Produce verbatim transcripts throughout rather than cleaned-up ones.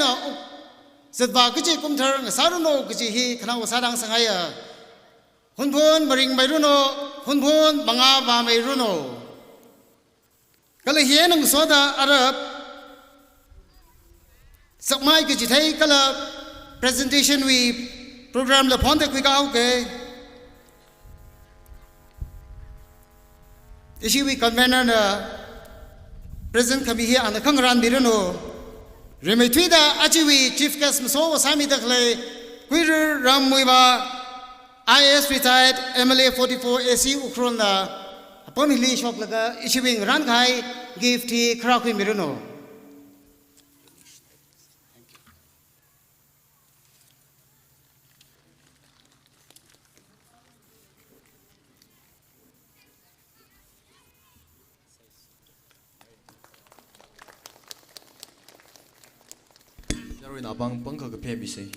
na uk zatvā kaji kumthar ngasāranu kaji hi khanaowa sāda hāngsangaiya. Hunphun maringmeiranu, hunphun mangā vāmeiranu. Kala hi eina ngasoda ara sakmai kachithei kala presentation wui program la phonda khuikāhaoke. Ishiwui convener na present khami hi ana khangarānmiranu. Rimeithuida ajawui chief guest maso sāmida khalei Kuiru Ram Muivah, I A S retired, M L A forty-four A C Ukhrul na apam hili shoklaga ishiwui ngarānkahai gift hi kharā khuimiranu. Yaruina pāng pāng kha kaphā misei.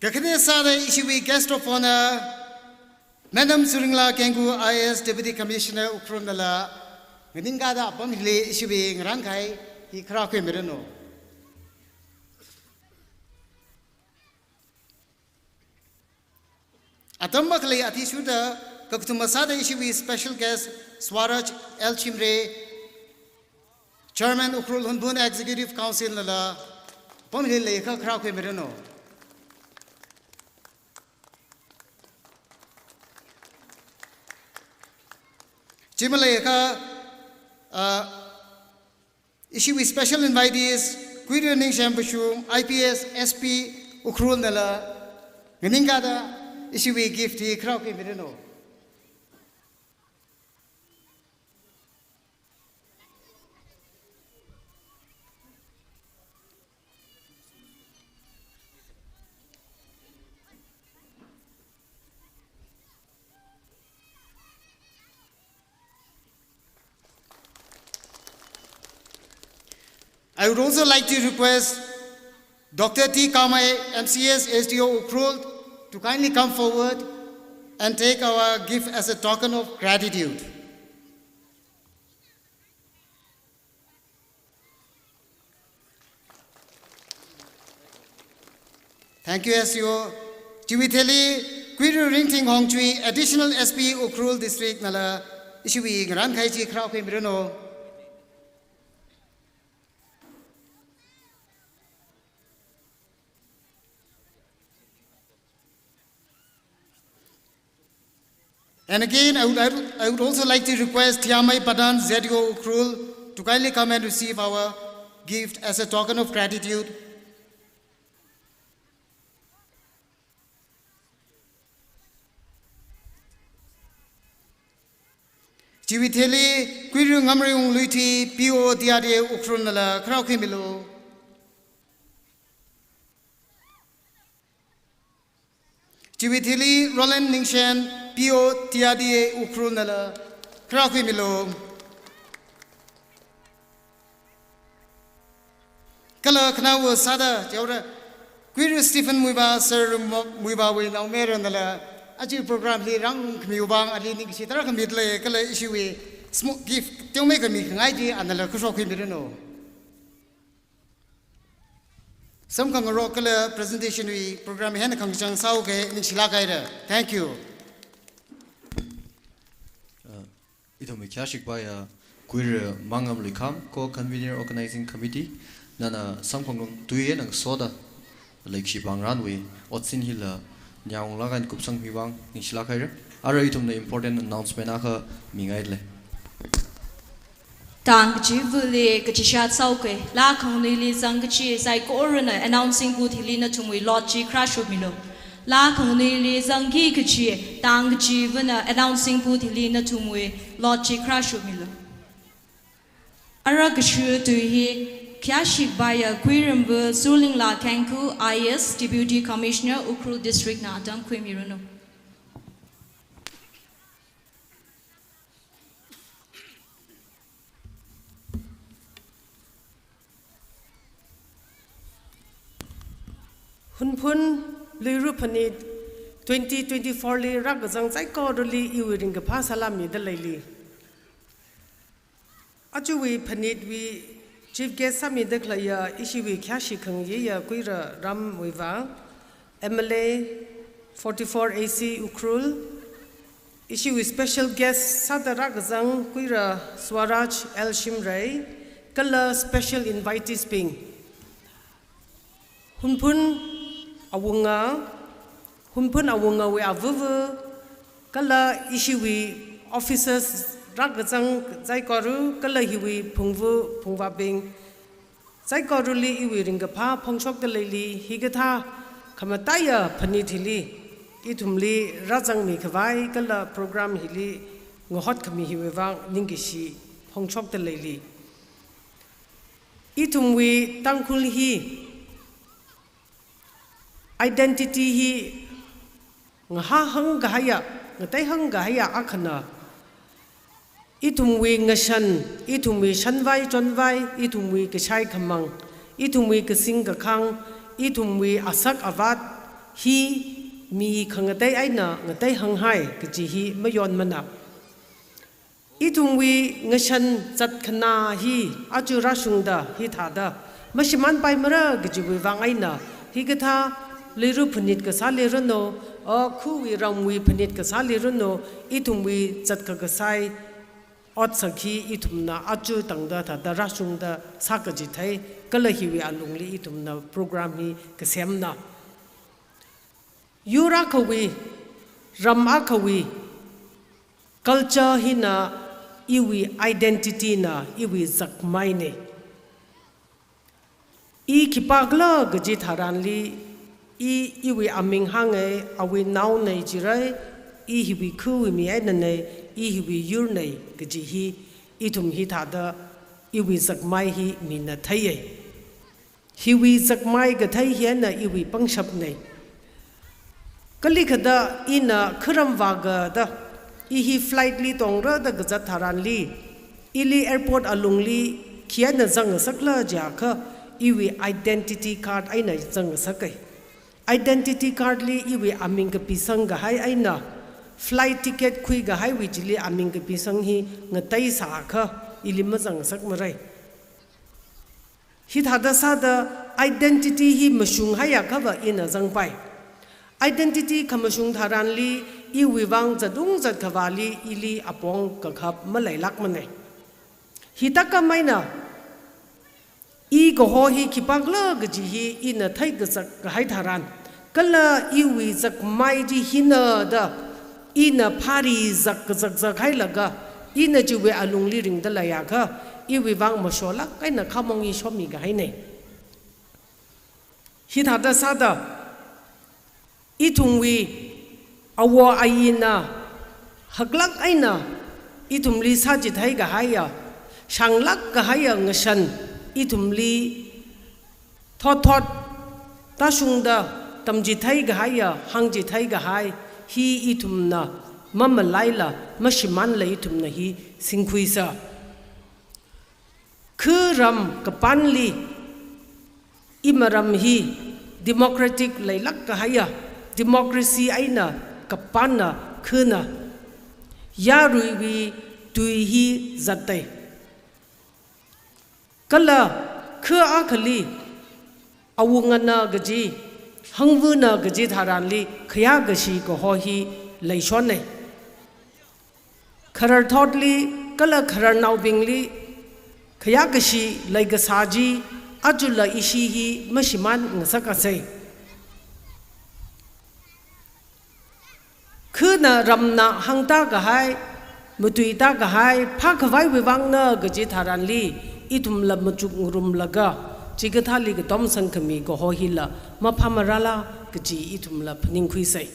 Kakhane sāda ishiwui guest of honour, Madam Suringla Kengku, I A S Deputy Commissioner Ukhrul nala, nganingkāda apam hili ishiwui ngarānkahai hi kharā khuimiranu. Atam makhalei athishurda kakathuma sāda ishiwui special guest Swaraj L Chimre, Chairman Ukhrul Hunphun Executive Council nala apam hili leiakha kharā khuimiranu. Chi maleiakha, uh, ishiwui special invitees, Kuiru Ningshen Pachum, I P S, S P, Ukhrul nala, nganingkāda ishiwui gift hi kharā khuimiranu. I would also like to request Doctor T Kamai, M C S, S D O Ukhrul, to kindly come forward and take our gift as a token of gratitude. Thank you, S D O. Chiwui thili, Kuiru Ringting Hongchui, Additional S P Ukhrul District nala, ishiwui ngarānkahai chi kharā khuimiranu. And again, I would, I would, I would also like to request Thiamai Padan, Z D O Ukhrul, to kindly come and receive our gift as a token of gratitude. Chiwui thili, Kuiru Ngamreiung Luithui, P O D R D A Ukhrul nala kharā khuimilu. Chiwui thili Roland Ningshen, P O T R D A Ukhrul nala kharā khuimilu. Kala khanaowa sāda, chaora, Kuiru Stephen Muivah, Sir Rumok Muivah wui naomayara nala, aja program li rāngarum khamiwui vang ali ningkashi tarākha mida lei, kala ishiwui small gift teomeikha mikhangai chi anala khuishok khuimiranu. Samkhangarok kala presentation wui program hi eina khangachang sāhaoke, ningshilāk haira. Thank you. Uh, ithumwui khayāshik paiya Kuiru Mangam Luikham, Co-Convener Organizing Committee, nana samkhangarong tui eina ngasoda leikashi pāngrānwui otsin hila nyānglāk eina kupsangmi vang ningshilāk haira. Ara ithumna important announcement akha mingaile. Tang kachivali kachishat sāhaoke, laa khanganuili zangkachi saikorana announcing booth hili nathumwui lot chi kharāshupmilu. Laa khanganuili zangki kachi, tang kachivana announcing booth hili nathumwui lot chi kharāshupmilu. Ara kashu tui hi khayāshik paiya Kuiramva Surlingla Kengku, I A S, Deputy Commissioner, Ukhrul District na atam khuimiranu. Hunphun Luira Phanit twenty twenty-four li rākazang saikorali iwui ringkaphā salām mida leili. Ajawui phanitwui chief guest sāmida khaleiya ishiwui khayāshi khangayiya Kuira Ramwui vang, M L A forty-four A C Ukhrul, ishiwui special guest sāda rākazang Kuira Swaraj L Shimray, kala special invitees bing, Hunphun awunga, Hunphun awungawui avava, kala ishiwui officers rākazang saikora, kala hiwui phungva, phungvabing saikorali iwui ringkaphā phongshokda leili, hikathā khamataiya phanit hili ithumli rāzangmi khavai kala program hili ngahotkhami hiwui vang ningkashi phongshokda leili. Ithumwui Tangkhul hi identity hi ngahā hāngkahaiya, ngateihāngkahaiya akhana. Ithumwui ngashan, ithumwui shanvai chonvai, ithumwui kashai khamang, ithumwui kasing kakhang, ithumwui asak avat hi mi khangatei eina ngateihānghai kaji hi mayonmana. Ithumwui ngashan zatkhanā hi aja rāshungda hithāda mashimānpaimara kajiwui vang eina, hikathā Luira phanit kasāli ranu, a, khawui ramwui phanit kasāli ranu, ithumwui zatkakasai otsak hi ithumna aja tangda thāda rāshungda sākachithei, kala hiwui alungli ithumna program hi kasemna. Yur akhawui, ram akhawui culture hina iwui identity na, iwui zakmaina. I khipākhala kaji tharanli, i, iwui aming hānga, awui naona jirai, i hiwui khawui mi einana, i hiwui yurna kaji hi, ithum hithāda iwui zakmai hi mina theiya. Hiwui zakmai kathei hina iwui pangshapna. Kalikhada ina kharam vākada, i hi flight li tongrada kazat tharanli, ili airport alungli khi eina zangngasakla jiakha, iwui identity card eina zangngasaka. Identity card li iwui aming kapisang kahai eina, flight ticket khuikahaiwui chili aming kapisang hi ngateisākha, ili mazangngasakmara. Hithāda sāda identity hi mashunghaiakhava ina zangpai. Identity khamashung tharanli iwui vang zatung zatkhavāli ili apong kakhap maleilākmana. Hithākhameina, i kaho hi khipākhala kaji hi ina theikazak kahai tharan, kala iwui zakmai chi hina da, ina phāri zak kazakzakhailaga, ina chiwui alungli ringda leiakha, iwui vang masholāk eina khamong i shomi kahaina. Hithāda sāda, ithumwui awo ayina haklāk eina ithumli sāchithei kahaiya, shānglāk kahaiya ngashan ithumli thotthot tāshungda tamchithei kahaiya, hāngchithei kahai hi ithumna mamalaila, mashimānla ithumna hi singkhuisa. Kha ram kapānli, imaram hi democratic leilāk kahaiya, democracy eina kapāna khana, yaruiwui tui hi zatta. Kala kha akhali awungana kaji, hangvana kaji tharanli khayākashi kaho hi leishonna. Khararthotli kala khararnaobingli khayākashi leikasā chi ajala ishi hi mashimānngasakasai. Khana ramna hāngtākahai, matuitākahai, phākhavaiwui vangna kaji tharanli, ithumla machukngarumlaga, chikathāli katom sangkhami kaho hila maphāmarala kaji ithumla phaningkhuisai.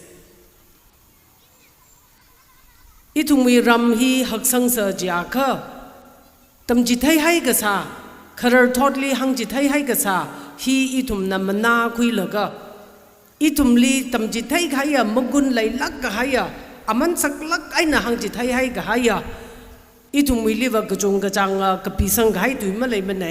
Ithumwui ram hi haksangsa jiakha, tamchitheihai kasā, khararthotli hāngchitheihai kasā hi ithumna manākhuilaga, ithumli tamchitheikahaiya magun leilāk kahaiya, aman saklāk eina hāngchitheihai kahaiya, ithumwuiliva kachungkachānga kapisang kahai tui maleimana.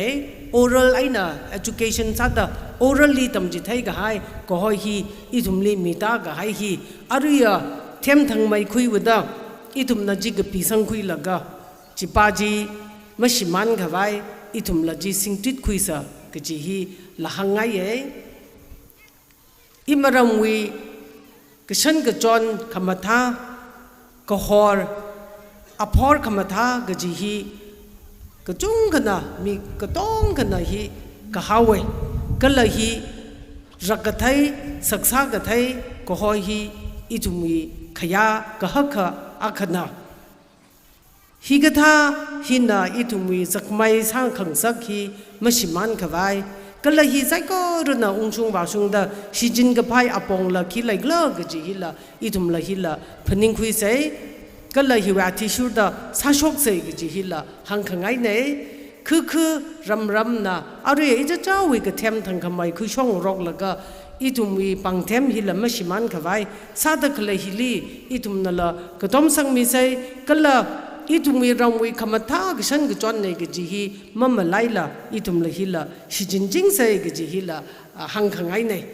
oral eina education sāda orally tamchithei kahai kaho hi ithumli mita kahai hi aruiya themthangmeikhui vāda ithumna chi kapisangkhuilaga chipa chi mashimān khavai ithumla chi singtit khuisa kaji hila hāngngaiye. Imaramwui kashan kachon khamathā, kahor, aphor khamathā kaji hi kachungkhana, mi katongkhana hi kahaowe. Kala hi rak kathei, saksa kathei, kaho hi ithumwui khayā kahaka akhana. Hikathā hina ithumwui zakmai sākhangasak hi mashimān khavai, kala hi saikorana ungshung vāshungda shichin kaphai apongla khi leikhala kaji hila ithumla hila phaningkhuisei, kala hiwui athishurda sāshoksei kaji hila hāngkhangainei. Khukhu ramramna arui ichichāwui kathem thangkhamei khuishongroklaga ithumwui pāngthem hila mashimān khavai sāda khalei hili ithumnala katom sangmisei, kala ithumwui ramwui khamathā kashan kachonnei kaji hi mamalaila ithumla hila shichinchingsei kaji hila, ah, hāngkhangainei.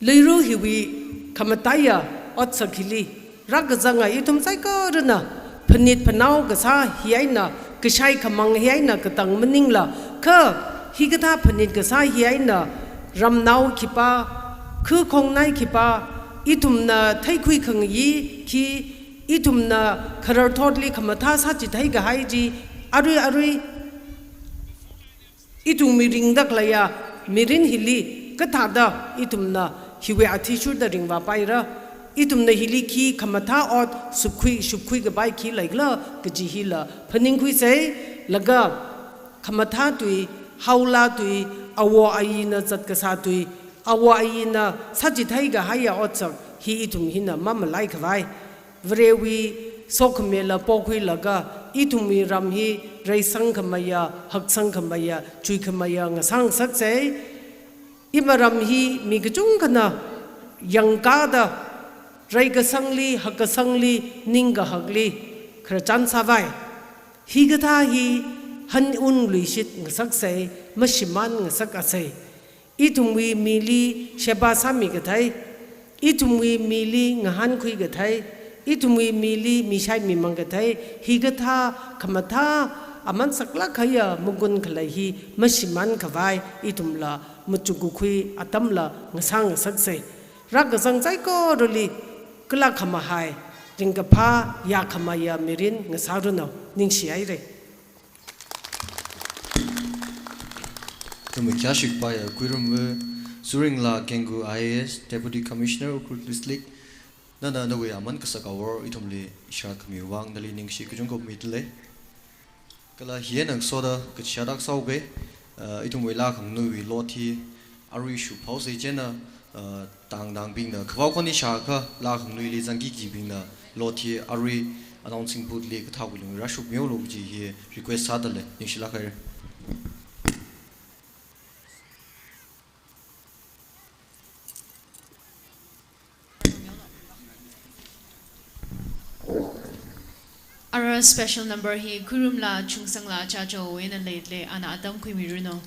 Leiru hiwui khamataiya otsak hili rākazanga ithum saikorana phanit phanao kasā hi eina, kashai khamang hi eina katang maningla, kha hikathā phanit kasā hi eina ramnao khipā, khu khongnai khipā, ithumna theikhui khangayi khi, ithumna khararthotli khamathā sāchithei kahai chi arui arui ithumwui ringda khaleiya mirin hili kathāda ithumna hiwui athishurda ringvāpaira. Ithumna hili khi khamathā ot supkhui, shupkhui kapai khi leikhala kaji hila phaningkhuisei, laga khamathā tui, haola tui, awo ayina zat kasā tui, awo ayina sāchithei kahaiya otsak hi ithum hina mamalai khavai Varewui sokhamela pokhuilaga ithumwui ram hi reisangkhameiya, haksangkhameiya, chuikhameiya ngasāngasaksei. Imaram hi mi kachungkhana yangkāda reikasangli, hakkasangli, ningkahakli khararchan sāvai. Hikathā hi hanunluishit ngasaksei, mashimān ngasakasei. Ithumwui mili sheba sāmi kathei, ithumwui mili ngahānkhui kathei, ithumwui mili mishai mimang kathei, hikathā khamathā aman saklāk kahaiya magun khalei hi mashimān khavai ithumla machukakhui atamla ngasāngasaksei. Rākazang saikorali kala khamahai, ringkaphā, yākhameiya mirin ngasāranu. Ningshihairei. Ithumwui khayāshikpāya Kuirumva Suringla Kenggu I A S, Deputy Commissioner, Ukhrul District, nana nawui aman kasak awor ithumli ishār khamiwui vang nali ningshi kachungkha midalei. Kala hi eina ngasoda kachihān akha sāuge, uh, ithumwui laa khanganuiwui lot hi arui shuphaosei, chieina, uh, tangtangbingna, khavao khon ishākha laa khanganuili zangki kibingna lot hi arui announcing booth li kathāwui lungli rāshupmilu kaji hi request sādalei, ningshilāk haira. Ara special number hi Kuirumla Chungsangla Chajo wui eina leidalei, ana atam khuimiranu.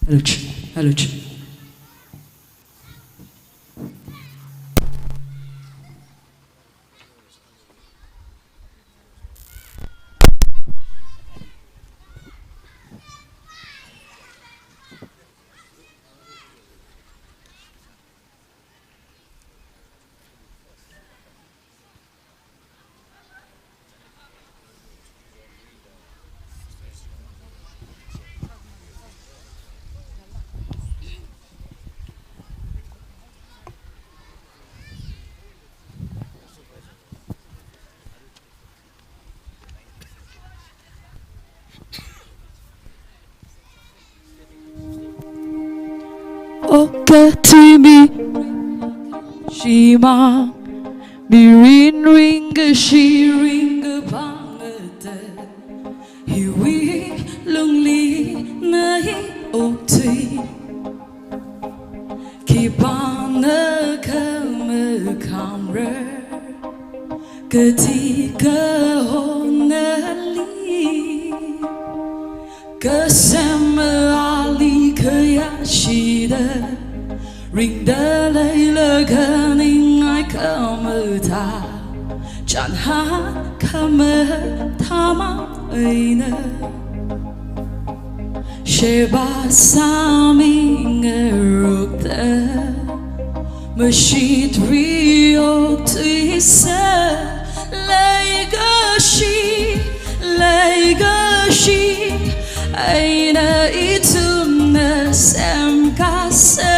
Hello, ch-, hello, ch-. okathui mi shimang, mirin ringkashi ringkaphā ngata, hiwui lungli na hi okthui. Khipāna khamakhamrar, kathi kahonali, kasem ali khayāshida, ringda leilaga ningai khamathā, chānhā khamathā mang eina, sheba sāmi ngarokta, mashitri okthuisa, leikashi, leikashi eina ithumna semkasa,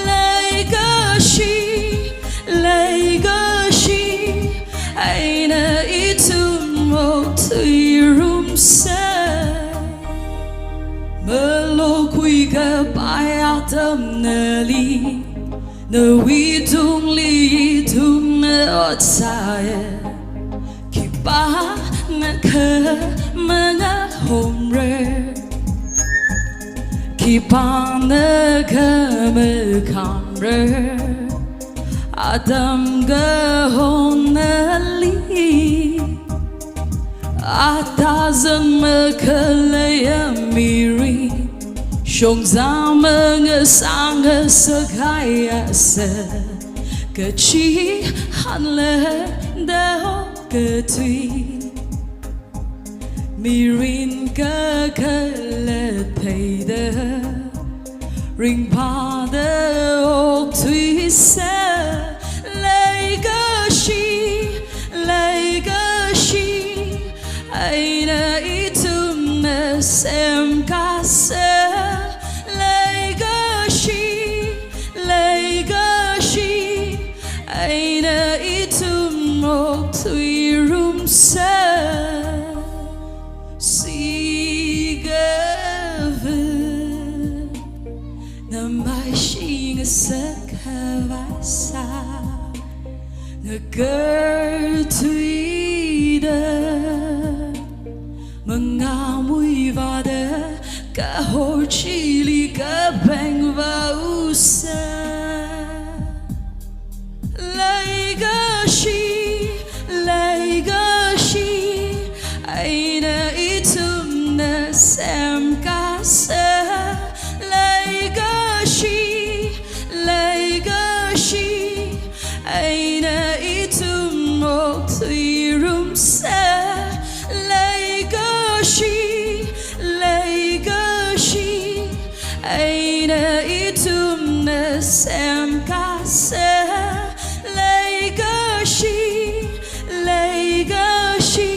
leikashi, leikashi eina ithum okthuirumsa. Malokhui kapai atam nali, nawui tungli ithumna otsāya. Khipāna khamangahomrar, khipāna khamakhamrar, atam kahonali, atazan makhaleiya mirin, shongza mangasang ngasak haiya sa, kachihanla da okathui. Mirin kakhalat theida, ringphāda okthuisa, leikashi, leikashi eina ithumna semkasa, leikashi, leikashi eina ithum okthuirumsa. Sigava namai shingasak khavai sā, ngakarthuida, mangā muivāda, kahor chili kapengvāusa. Leikashi, leikashi eina ithumna semkasa, leikashi, leikashi eina ithum okthuirumsa, leikashi, leikashi eina ithumna semkasa, leikashi, leikashi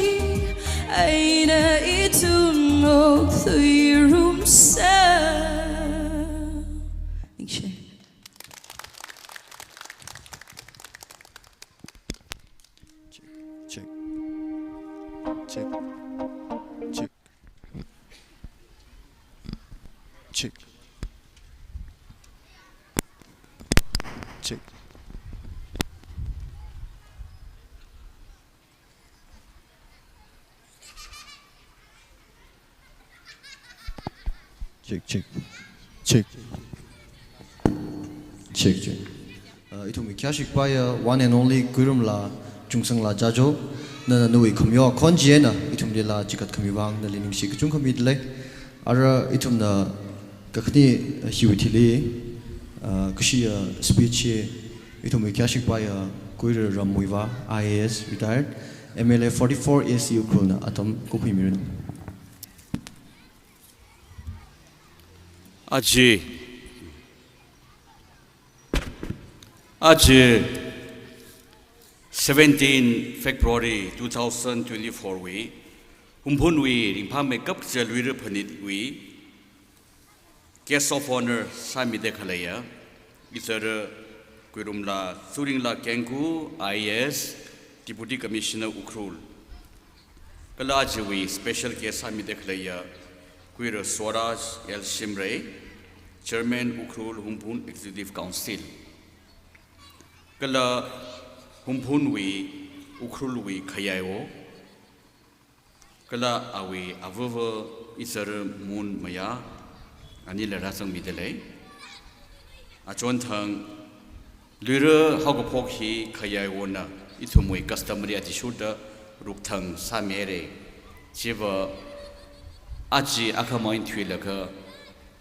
eina ithum okthuirumsa. Ningshi. Check. Check. Check. Check. Check. Check. Check, check. Check. Check, check. Uh, ithumwui khayāshikpaiya one and only Kuirumla Chungsangla Jajo, nana nawui khamayo khon chieina ithumlila chikat khami vang nali ningshi kachungkha midalei. Ara ithumna kakhane, uh, hiwui thili, uh, kashiya speech hi ithumwui khayāshikpaiya Kuira Rammuivah, I A S, retired, M L A forty-four A C Ukhrulna atam kuphuimiranu. Aja, aja seventeen February two thousand twenty-four wui, Hungphunwui ringphāmeikap kaja Luira Phanitwui Guest of Honour sāmida khaleiya, izara Kuirumla Tsuringla Kengku, I A S, Deputy Commissioner Ukhrul. Kala ajawui special guest sāmida khaleiya, Kuira Swaraj L Shimray, Chairman Ukhrul Hungpung Executive Council, kala Hungpungwui, Ukhrulwui khayaiwo, kala awui avava Izar Mun Maya, anila rāzangmida lei. Achonthang Luira haokaphok hi khayaiwona ithumwui customary athishurda rukthang sāmira. Chiva aja akhamang thuilaga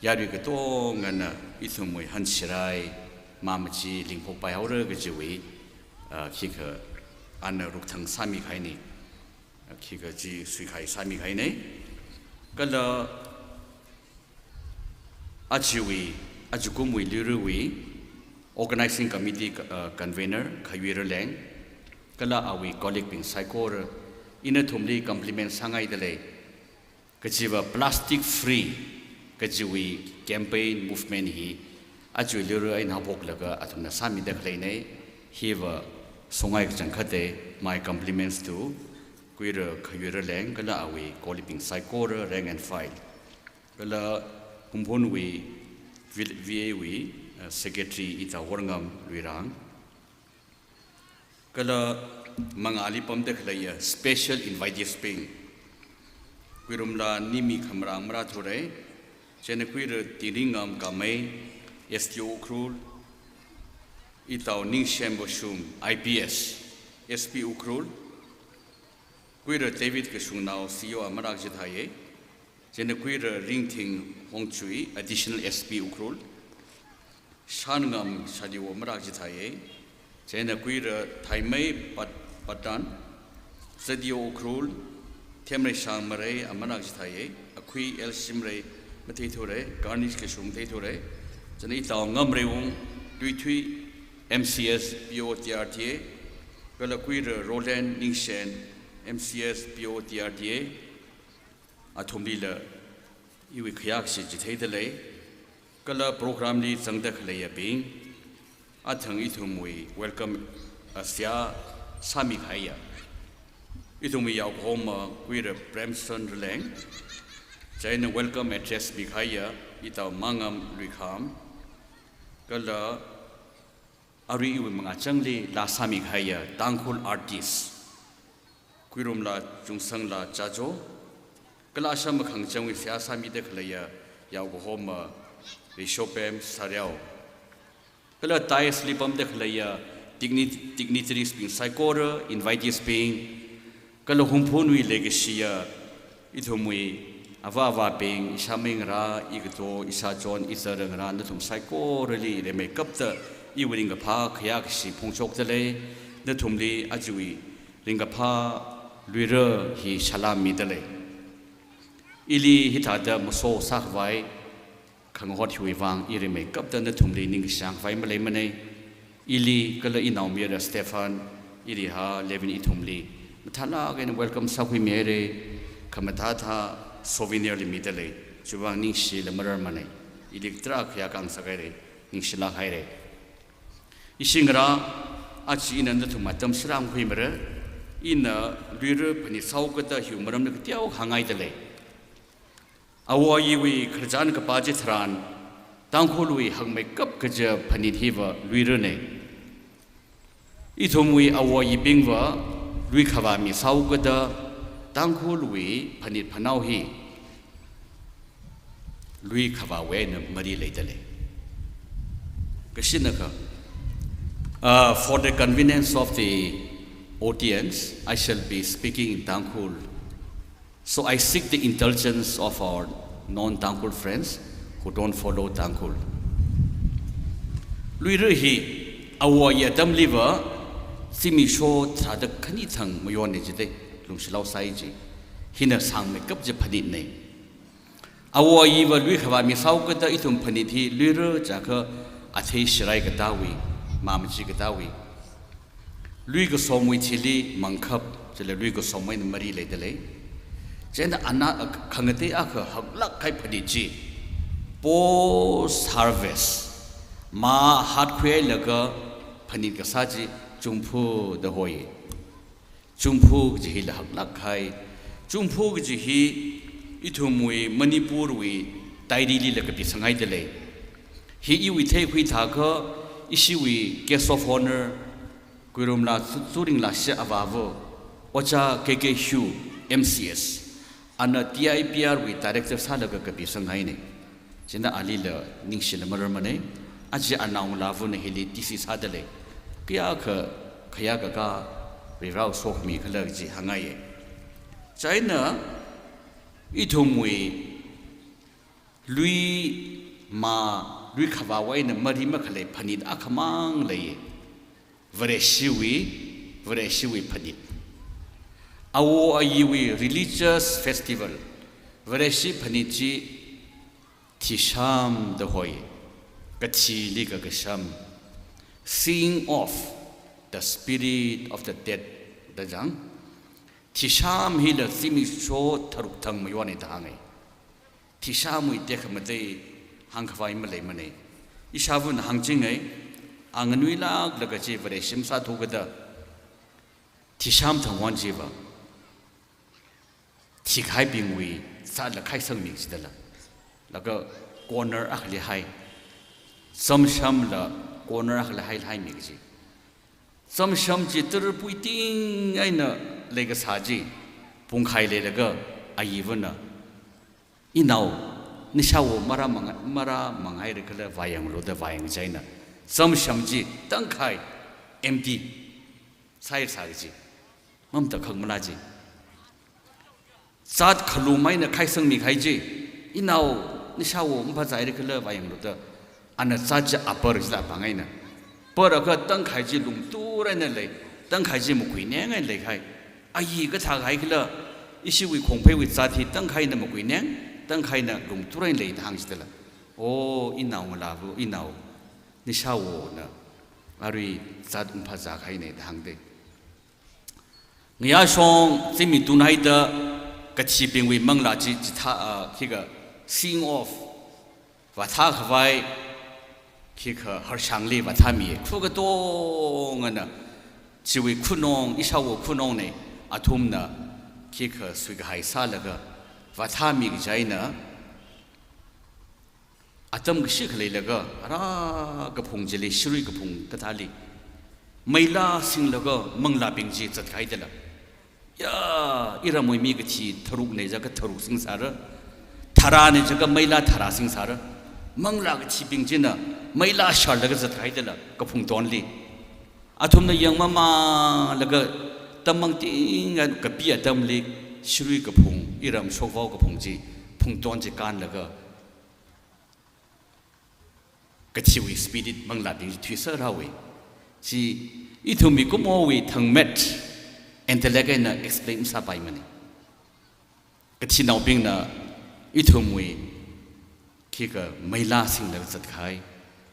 yarui katongana ithumwui hansirai mamachi lingphokpai haora kajiwui, ah, khikha ana rukthang sāmikahaina. Khikha chi suikahai sāmikahaina. Kala ajawui, ajakumwui Luirawui Organizing Committee, uh, Convener Khayuira Leng, kala awui colleaguebing saikora, ina nathumli compliment sāngaida lei. Kajiva plastic free kajiwui campaign movement hi aja Luira eina haophoklaga athumna sāmida khaleina. Hiva songai kachangkhata, my compliments to Kuira Khayuira Leng kala awui colleaguebing saikora, rank and file. Kala Hungpungwui V-, V A wui, uh, Secretary Ita Worngam Luirang. Kala mangāli pamda khaleiya special invitees bing. Kuirumla Nimi Khamrang marāthura, chieina Kuira Tingringam Kamei, S D O Ukhrul, Itao Ningshen Bashum, I P S, S P Ukhrul, Kuira David Kashungnao, C E O a marākachithaiya, chieina Kuira Ringthing Hongchui, Additional S P Ukhrul, Shanngam Shadiwo marākachithaiya, chieina Kuira Thaimei Pat-, Patan, Z D O Ukhrul, Themreishang Marei a marākachithaiya, Akhui L Shimrei matheithura, Garnish Kashung matheithura, chieina Itao Ngamreiwung Tuithui, M C S P O T R T A, kala Kuira Roland Ningshen, M C S P O T R T A, athumlila iwui khayākashi chitheida lei. Kala program li zangda khaleiyabing, athang ithumwui welcome, uh, seihā sāmikahaiya ithumwui yaokahoma Kuira Premson Raleng, chieina welcome address mikahaiya Itao Mangam Luikham, kala arui iwui mangāchangli laa sāmikahaiya Tangkhul artist Kuirumla Chungsangla Chajo, kala asham akhangchangwui seihā sāmida khaleiya yaokahoma Rishopem Sariao, kala dais li pamda khaleiya digni-, dignitaries bing saikora, invitees bing, kala Hungpungwui leikashiya ithumwui ava avābing, ishāmei ngarā, ikato, ishāchon, izar ngarā, nathum saikorali rimeikapta iwui ringkaphā khayākashi phongshokda lei. Nathumli ajawui ringkaphā Luira hi salam mida lei. Ili hithāda maso sākhavai khangahot hiwui vang i rimeikapta nathumli ningkashang khavai maleimanei. Ili kala inaomayara Stephen, Iriha, Levin ithumli mathālāk eina welcome sākhuimihaira, khamathā thā souvenir li mida lei. Chiwui vang ningshila mararmanei. Ili tarākha yākang sākhaira, ningshilāk haira. Ishi ngarā, aja ina nathum atam sārāmkhuimara, ina Luira phanit sāhaokada hiwui maramli kateokha hāngngaida lei. Awo ayiwui khararchan kapā chitharan, Tangkhulwui hakmeikap kaja phanit hiva Luiranei. Ithumwui awo ayibingva lui khavā mi sāhaokada Tangkhulwui phanit phanao hi lui khavāwui eina mari leida lei. Kashinakha, uh, for the convenience of the audience, I shall be speaking in Tangkhul. So I seek the indulgence of our non-Tangkhul friends who don't follow Tangkhul. Luira hi awo ayi atamliva zimiksho tharāda khani thang mayonnei jida, lungshilao sāi ji. Hina sāngmeikap kaja phanitnei. Awo ayiva lui khavā mi sāhaokada ithum phanit hi Luira jiakha athei shirai katāwui, mamachi katāwui, lui kasomwui thili mangkhap, chila lui kasomwui eina mari leida lei. Chieina ana khangatei akha haklāk kahai phanit chi, post harvest, mā hatkhuihailaga phanit kasā chi Chungphu da hoi. Chungphu kaji hila haklāk kahai. Chungphu kaji hi ithumwui Manipurwui diary lila kapisanghaida lei. Hi iwui theikhui thākha, ishiwui guest of honour, Kuirumla Tsu-, Tsuringla shi avāva, Ojā K K Hugh, M C S, ana T I P R wui director sālaga kapisanghaina. China alila ningshila mararmana, aja anaongalāvana hili T C sādalei. Kayākha, kayākha ka, Varewui sokhami khala chi hāngngaiya. China, ithumwui lui ma, lui khavāwui eina mari makhalei phanit akhamang leiya. Vareshiwui, Vareshiwui phanit. Awo ayiwui religious festival. Vareshi phanit chi Thisham da hoi. Kathili kakasham. Seeing of the spirit of the dead da jang. Thisham hila zimiksho tharuk thang mayona da hānga. Thishamwui tekhamatei hāngkhavai maleimana. Ishāvana hāngchinga, a nganuilāklaga chi Vareshi masāthu kajida, Thisham thangwon chiva thikahaibingwui zatla khaisangmi kajidala. Laga corner akhali hai. Zamshamla corner akhali hai haimi kaji. Zamsham chi tara puiting eina leikasā chi pungkhai leilaga ayivana, "Inao, nashāwo marāmang-, marāmanghaira khala vāyanglu" da vāyang china, zamsham chi tangkhai empty sāhaisā kaji. Mamatakhak mala chi. Zat khalum eina khaisangmi kahai chi, "Inao, nashāwo maphāzāhaira khala vāyanglu" da, ana zat chi apar chila pāng eina. Par akha tangkhai chi lungturaina lei, tangkhai chi makuineng eina leikahai. Ayi kathākahai khala, ishiwui khongpheiwui zat hi tangkhaina makuineng, tangkhaina lungturaina lei da hāng chidala. "O, inaongalāva, inao, nashāwona arui zat maphāzākahaina" da hāngda. Ngayāshong zimiktun haida kathibingwui manglā chi, chithā, ah, khikha seeing of, vāthākhavai, khikha harshangli vāthāmi, khu katongana, chiwui khunong, ishāwo khunongna, athumna, khikha suikahai sālaga, vāthāmi kajina, atam kashi khaleilaga, ara kaphung chili, shirui kaphung kathāli, meilā singlaga manglābing chi zatkahaidala. Ya, iramwui mi kathi tharukna jiakha tharuk singsāra, tharāna jiakha meilā tharā singsāra, manglā kathibing china meilā sharlaga zatkahaidala, kaphung tonli. Athumna yangmamānlaga, tammang tinga kapi atamli, shirui kaphung, iram shokvao kaphung chi, phungton chi kānlaga, kathiwui spirit manglābing chi thuiser haowa. Chi ithum mikumowui thangmet, intellect eina explain masāpaimana. Kathinaobingna ithumwui khikha meilā singlaga zatkahai,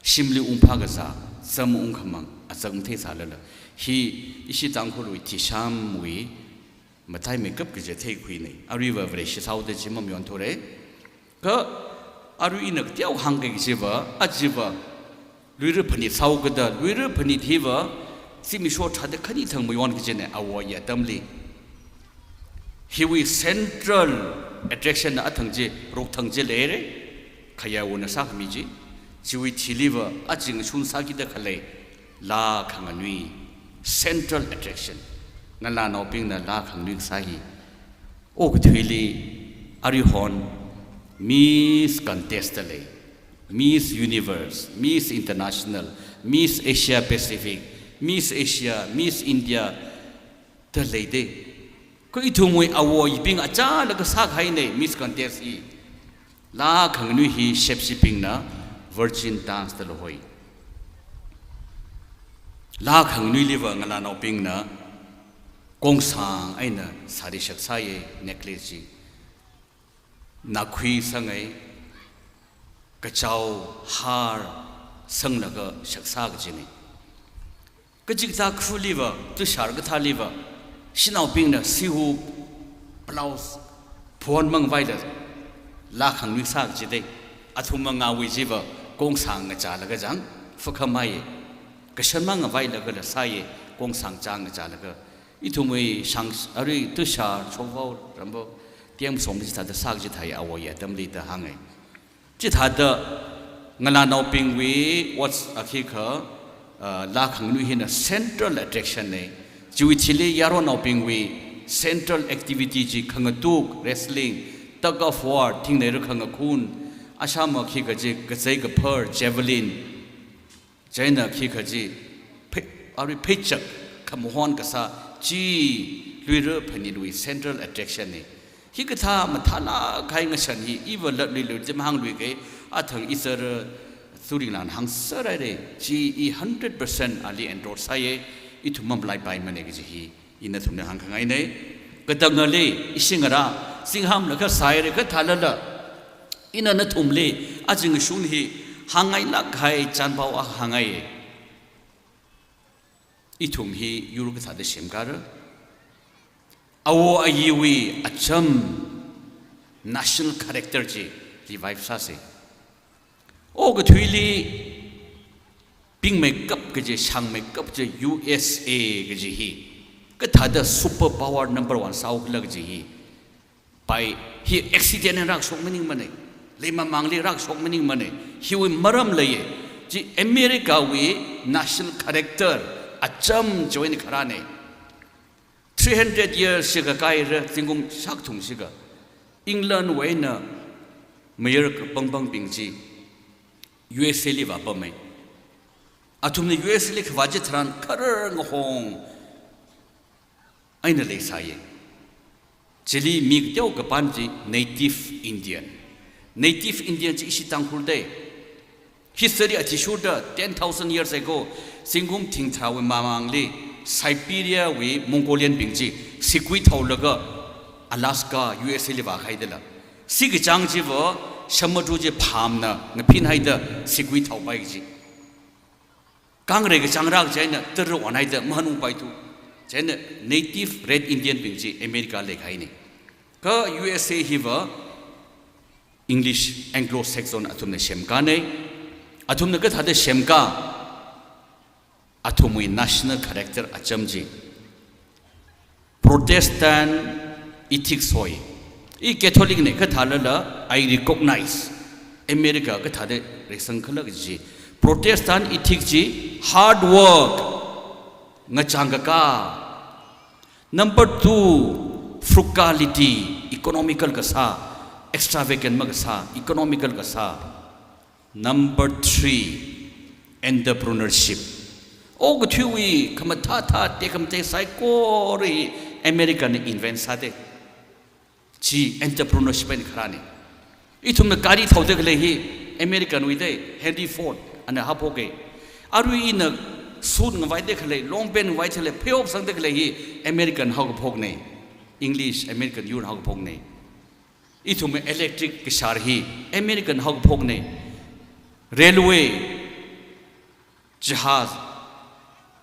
shimli ungphā kazā, zam ungkhamang, azak matheisālala. Hi ishi Tangkhulwui Thishamwui mataimeikap kaji theikhuina. Aruiva Vareshi sāhaoda chi mamayonthura. Kha arui ina kateokha hāngki kajiva, achiva, luira phanit sāhaokida, luira phanit hiva, zimiksho thāda khani thang mayon kajina, awo ayi atamli. Hiwui central attraction na athang chi, rukthang chi leira, khayāwona sākhami chi, chiwui thiliva, aja ngashun sākida khalei, laa khanganui, central attraction. Ngalānaobingna laa khanganui kasā hi, okathuili, aruihon, Miss Contest da lei, Miss Universe, Miss International, Miss Asia Pacific, Miss Asia, Miss India da leida. Kha ithumwui awo ayibing achālaga sākahaina Miss Contest hi. Laa khanganui hi shepshibingna virgin dance dala hoi. Laa khanganuiliva ngalānaobingna kongsang eina sari shaksāya, necklace chi. Nakhui sangai, kachao, har sanglaga shaksā kajina. Kachikathā khuliva, tushar kathāliva, shanaobingna sihu, blouse, phon mangavaila, laa khanganui sā kajida, athum mangāwui chiva, kongsang ngachālaga jang, fakhamai, kashan mangavailagala sāya, kongsang chang ngachālaga, ithumwui shang, arui tushar, shokvao, ramvao, tiam som chithāda sā kajithai awo ayi atamli da hānga. Chithāda Ngalānaobingwui what's akhikha, uh, laa khanganui hina central attraction nei. Chiwui thili yaronnaobingwui central activity chi khangatuk, wrestling, tug of war, thingneira khangakhun, ashama khikha chi kazei kaphar, javelin, chieina khikha chi phe-, arui pheichak, khamahon kasā, chi luira phanitwui central attraction nei. Hikathā mathālāk kahai ngashan hi iva latluilui chi mahāngluikei, athang izar Thuringlāna hāngserhaira, chi i hundred percent ali endorse sāya, ithum mamalaipaimana kaji hi ina nathumli hāngkhangaina. Katangali ishi ngarā, singham lakha sāhaira, kathālala ina nathumli aja ngashun hi hāngngailāk kahai chānpao akha hāngngai. Ithum hi yur kathāda semkara? Awo ayiwui acham national character chi revive sāsa. Okathuili pingmeikap kaji, shāngmeikap kaji U S A kaji hi kathāda superpower number one sāhaokhala kaji hi pai hi accident eina rākashok maningmana, leimamāngli rākashok maningmana, hiwui maram leiya. Chi America wui national character acham chiwui eina kharāna. Three hundred years shikha kahaira, zingkum shākathum shikha England wui eina mayar kapangpangbing chi U S A li vāpama. Athumna U S A li khavā chitharan kharar ngahong eina leisāya. Chili mi kateo kapam chi Native Indian. Native Indian chi ishi Tangkhul dei. History athishurda ten thousand years ago, zingkum thingtharāwui mamāngli Siberia wui Mongolian bing chi sigui thaolaga Alaska, U S A li vākahai dala. Sigui chang chiva samudru chi phamna ngaphinhaida sigui thaopai kaji. Kangrei kachāng rākaji eina tara onhaida mahanungpaithu. Chieina native Red Indian bing chi America leikahaina. Kha U S A hiva English Anglo-Saxon athumna semkana. Athumna kathāda semka? Athumwui national character acham chi Protestant ethics hoi. I Catholic na kathālala, I recognize America kathāda reisangkhala kaji. Protestant ethics chi hard work, ngachang kakā. Number two, frugality, economical kasā, extravagant makasā, economical kasā. Number three, entrepreneurship. Okathuiwui khamathāthā tekhamatei saikora hi America na invent sāda. Chi entrepreneurship eina kharāna. Ithumna gari thaoda khalei hi American wui dei, Henry Ford ana haophoka. Arui ina suit ngavaida khalei, long pant ngavaida khalei, pheihop sangda khalei hi American haokaphokna. English, American yur haokaphokna. Ithumwui electric kashār hi American haokaphokna. Railway, jahaz,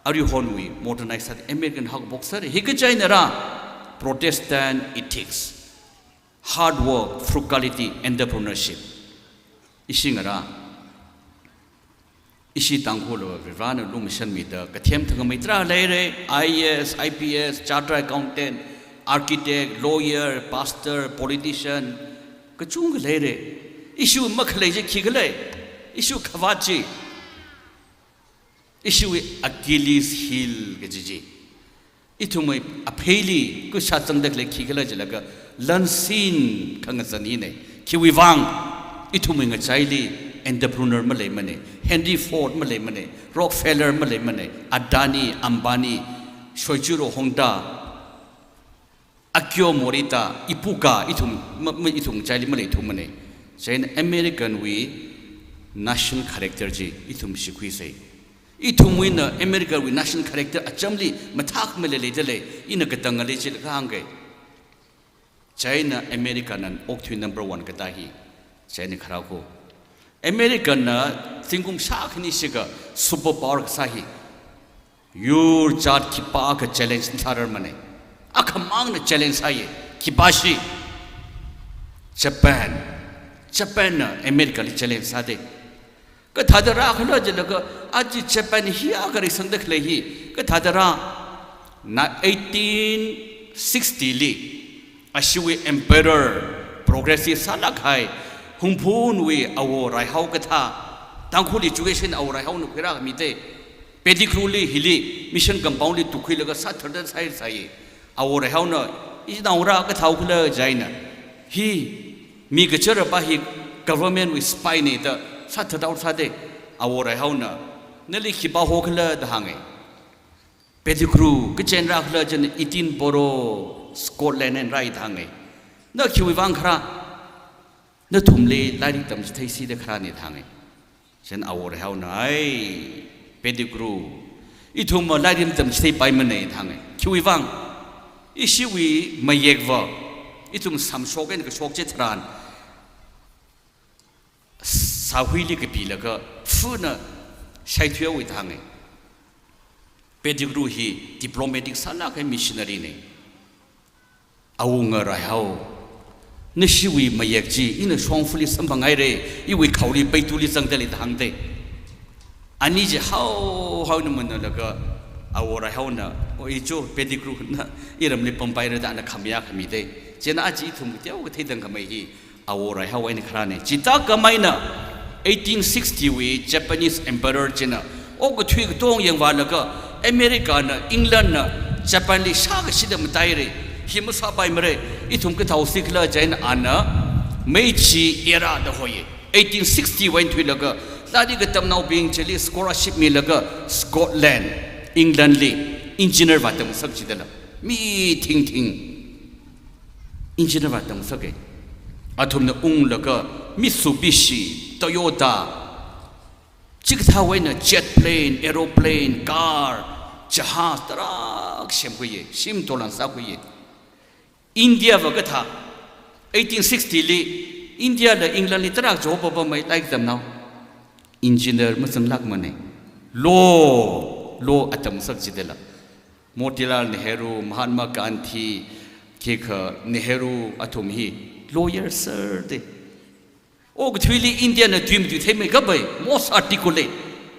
aruihonwui modernize sāda American haokaphok sāra. Hi kachi eina rā? Protestant ethics, hard work, frugality, entrepreneurship. Ishi ngarā, ishi Tangkhul Varivarana lumashanmida kathem thangkhamei tarā leira, I A S, I P S, chartered accountant, architect, lawyer, pastor, politician, kachungkha leira. Ishi makhalei chi khikhala? Ishi khavāt chi, ishiwui Achilles heel kaji chi, ithumwui apheili khuishat zangda khalei khikhala jilaga, lansin khangazan hina. Khiwuivang? Ithumwui ngachaili entrepreneur maleimana, Henry Ford maleimana, Rockefeller maleimana, Adani, Ambani, Soichiro Honda, Akio Morita, Ibuka, ithum, ma, ma, ithum ngachaili maleithumana. Chieina American wui national character chi ithum shikhuisa. Ithumwui eina America wui national character achamli mathākhamei leilei dalei, ina katangali chila kahāngka. Chieina America na okathui number one katā hi. Chieina kharā ko. America na zingkum shākhani shikha superpower kasā hi yur jat khipākha challenge thararmana. Akhamangna challenge sāya, khipāshi? Japan. Japan na America li challenge sāda. Kathāda rākhala jilaga, aja Japan hi akha reisangda khalei hi kathāda rā? Na eighteen sixty li, ashiwui emperor, progressive sālāk kahai, Hungphunwui awo Raihao kathā, Tangkhul education Awo Raihaona khuirāmida. Pettigrew li hili mission compound li tukkhuilaga sātharda sāi sāi. Awo Raihaona, ichinao rā kathāo khala jina, hi mi kachara pa hi government wui spy na da sātharda sāda. Awo Raihaona, nali khipā hokhala da hānga. Pettigrew, kachen rākhala jina Edinburgh, Scotland eina rāi da hānga. Na khiwui vang kharā? Nathumli lairik tamchitheisi da kharāna da hānga. Chieina Awo Raihaona, ai, Pettigrew, ithum lairik tamchitheipaimanei da hānga. Khiwui vang? Ishiwui mayekva ithum samshok eina kashok chitharan, sāhuili kapilaga phuna shaithuihaowa da hānga. Pettigrew hi diplomatic sālāka missionary na. Awunga Raihao, nashiwui mayek chi ina shongfali samphanghaira, iwui khaoli peituli zangdalei da hāngda. Ani chi haohaona manalaga, Awo Raihaona, o icho Pettigrew na iramli pampaira da ana khamayā khamida. Chieina aja ithum kateokha theidangkhamei hi Awo Raihao eina kharāna. Chithākhamei eina eighteen sixty wui Japanese Emperor china okathui katong yangvālaga, America na, England na Japan li shākashida mataira. Hi masāpaimara, ithum kathāosi khala jina ana Meiji era da hoi. Eighteen sixty wui eina thuilaga, lairik katamnaobing chili scholarship milaga Scotland, England li engineer vātamngasak chidala. Mi thingthing engineer vātamngasaka. Athumna unglaga Mitsubishi, Toyota, chikathāwui eina jet plane, aeroplane, car, jahaz tarākha semkhuiya, shim dolan sākhuiya. India va kathā, eighteen sixty li India la England li tarākha jopapamei lairik tamnao? Engineer mazanglākmana. Law, law atamngasak chidala. Motilal Nehru, Mahatma Gandhi, khikha Nehru athum hi lawyer sāda. Okathuili India na tui matui theimeikapai, most articulate,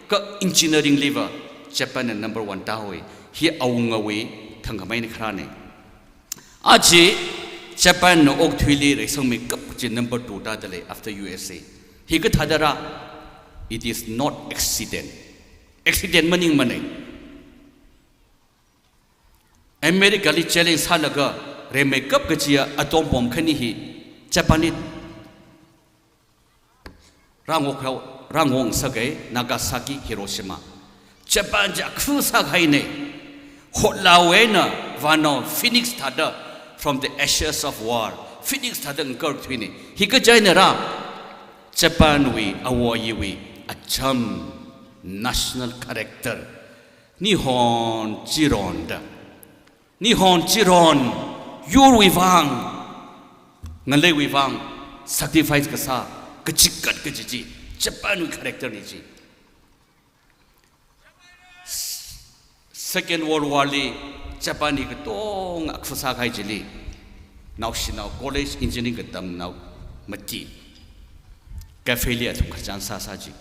kha engineering liva Japan na number one tāhoi. Hi awungawui thangkhamei eina kharāna. Aja Japan na okathuili reisangmeikap kaji number two tādalei after U S A. Hi kathāda rā? It is not accident. Accident maningmana. America li challenge sālaga reimeikap kajiya atom bomb khani hi Japan li rāngokhao, rāngongasaka, Nagasaki, Hiroshima. Japan chi akhu sākahaina. Hotlāwui eina vānao phoenix thāda, from the ashes of war, phoenix thāda ngakarthuina. Hi kaja eina rā? Japan wui, Awo Ayiwui acham, national character, Nihon Chiron da. Nihon Chiron, yurwui vang, ngaleiwui vang sacrifice kasā, kachikat kaji chi Japan wui character na chi. Second World War li Japan hi katonga akhu sākahai chili, naoshinao college engineering katamnao mati cafe li athum khararchan sāsā chi.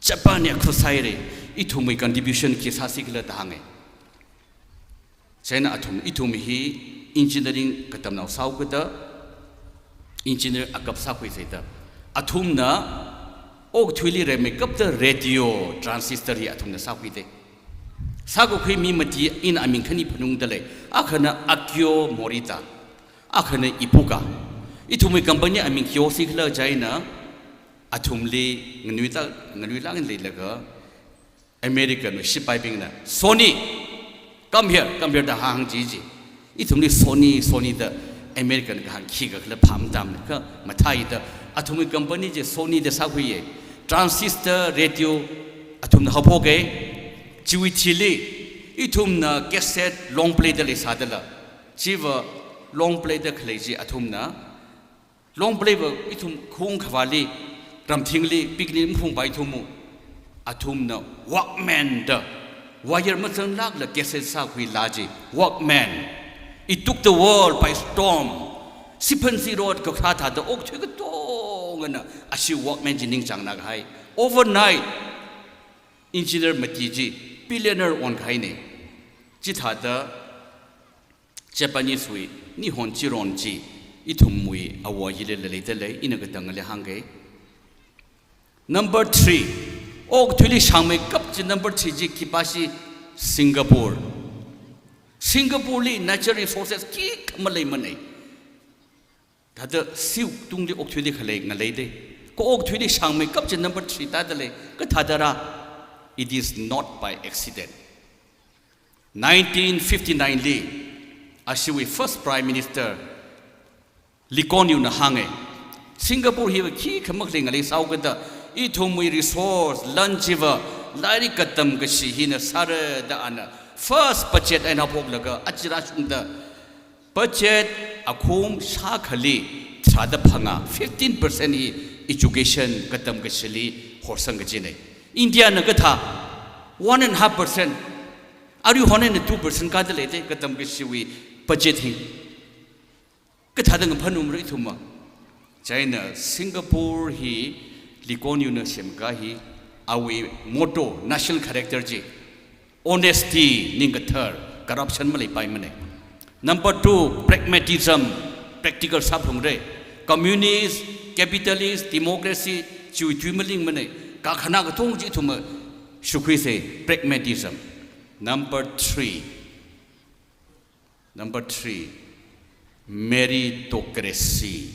Japan hi akhu sāhaira, ithumwui contribution khi sāsi khala da hānga. Chieina athum, ithum hi engineering katamnao sāhaokada, engineer akap sākhuisa da. Athumna okathuili reimeikapta radio, transistor hi athumna sākhuida. Sākakhui mi mati ina aming khani phaningdalei. Akhana Akio Morita, akhana Ibuka. Ithumwui company aming khi hosi khala jina, athumli nganuita, nganuilāk leilaga, American wui shipaibingna, "Sony, come here, come here," da hāng chi chi. Ithumli "Sony, Sony" da American kahāng khikhala phāmatamna, kha mathāda athumwui company chi Sony da sākhuiya. Transistor radio athumna haophoka. Chiwui thili ithumna cassette long play da leisādala, chiva long play da khalei chi athumna long play va ithum khong khavāli, ramthingli, picnic maphungpai thumu, athumna Walkman da, wire mazanglākla cassette sākhui laa chi, Walkman. It took the world by storm. Siphansi rot kakha thāda okathui katongana ashi Walkman chi ningchāngnā kahai. Overnight, engineer mati chi billionaire onkahaina. Chithāda Japanese wui Nihon Chiron chi ithumwui Awo Ayili leidalei, ina katangli hāngka. Number three, Okathuili shāngmeikap chi number three chi khipāshi Singapore. Singapore li natural resources khikha maleimanei. Thāda siwui tungli okathuili khalei ngaleidei. Kha okathuili shāngmeikap chi number three thāda lei. Kathāda rā? It is not by accident. Nineteen fifty-nine li, ashiwui First Prime Minister Lee Kuan Yew na hānge, Singapore hiva khikha makhalei ngalei sāhaokida, ithumwui resource lan chiva lairik katam kashi hina sāra da ana first budget eina haophoklaga aja rāshungda, budget akhum shākhali tharāda phangā, fifteen percent hi education katam kashili horsang kajinei. India na kathā, one and a half percent, arui hon eina two percent kāda leidei katam kashiwui budget hi. Kathāda ngaphanumra ithumva? Chieina Singapore hi Lee Kuan Yew na semkahai, awui motto, national character chi honesty, ningkathar, corruption maleipaimanei. Number two, pragmatism, practical sāphalungrei. Communist, capitalist, democracy chiwui tui malingmanei. Kakhana katonga chi ithumva shukhuisei, pragmatism. Number three, number three, meritocracy.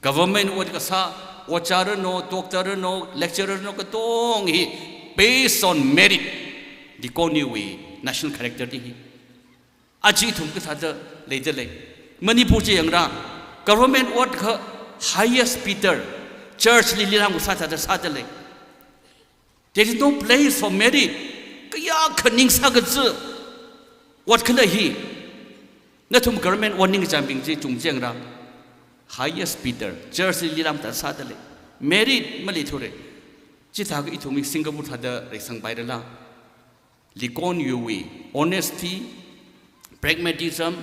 Government ot kasā, ojā ranu, doctor ranu, lecturer ranu katonga hi based on merit. Lee Kuan Yew wui national character di hi. Aja ithum kathāda leida lei? Manipur chi yangra, government ot kha highest bidder, church li lilam kasā thāda sāda lei. There is no place for merit. Kayākha ningsā kaji ot khalei hi. Nathum government ot ningkachāngbing chi chungchang ra, highest bidder, church li lilam thāda sāda lei. Merit maleithurei. Chithākha ithumwui Singapore thāda reisangpairala? Lee Kuan Yew wui honesty, pragmatism,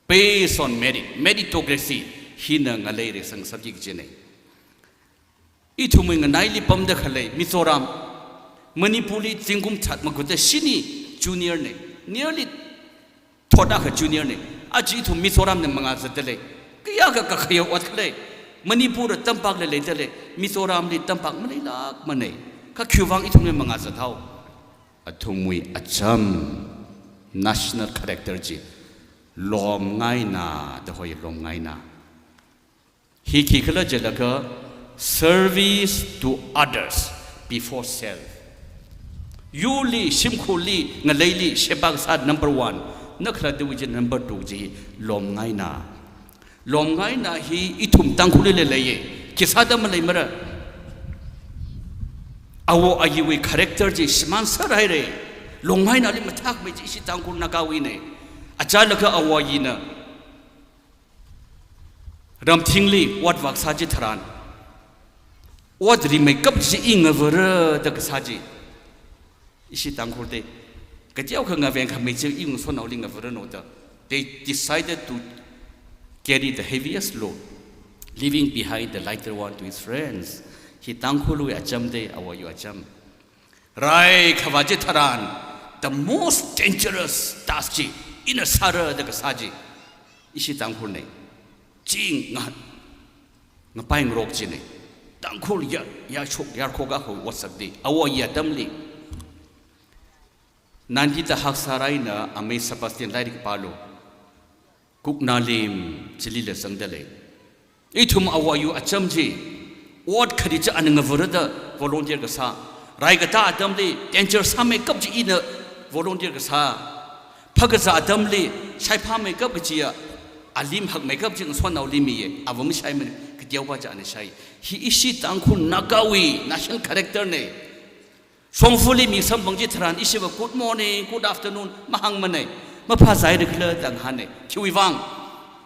based on merit, meritocracy, hina ngalei reisang subject chinei. Ithumwui nganaili pamda khalei Mizoram, Manipur li zingkum thāda magutda shini junior nei, nearly thot akha junior nei. Aja ithum Mizoram na mangā zatda lei. Kayākha kakhayao ot khalei. Manipur li tampak leilei da lei. Mizoram li tampak maleilākmanei. Kha khiwuivang ithumli mangā zathao? Athumwui acham, national character chi, lomngaina, da hoi lomngaina. Hi khikhala jilaga, service to others before self. Yurli, shimkhurli, ngaleili sheba kasā number one, na khalattawui chi number two chi lomngaina. Lomngaina hi ithum Tangkhulli leileiye, khi sāda maleimara. Awo ayiwui character chi shimān sārhairei. Lomngainali mathākmei chi ishi Tangkhul Nagawuinei. Achālakha awo ayina ramthingli ot vākasā chitharan, ot rimeikap chi i ngavara da kasā chi, ishi Tangkhul te, kateokha ngaveng khamei chi i ngasotnaoli ngavaranu da. They decided to carry the heaviest load, leaving behind the lighter one to his friends. Hi Tangkhulwui acham te, awo ayu acham. Rai khavā chitharan, the most dangerous task chi ina sāra da kasā chi ishi Tangkhulnei. Ching nga, ngapai ngarok chinei. Tangkhul ya, ya shok, ya khok akha ot sāda, awo ayi atamli. Nandita Haksar eina Amei Sebastian lairik pālu. Kuknalim chilila zangda lei. Ithum awo ayu acham chi, ot khadi chi ana ngavara da volunteer kasā. Rai katā atamli, danger sāmeikap chi ina volunteer kasā. Phākazā atamli, shaiphāmeikap kachiya, alim hakmeikap chi ngasotnaoli miye, avam shaimanei, kateopā chi ana shai. Hi ishi Tangkhul Nagawui national character nei. Shongfali mi samphang chitharan ishiva good morning, good afternoon mahāngmanei. Maphāzāhaira khala da ngahānei. Khiwuivang?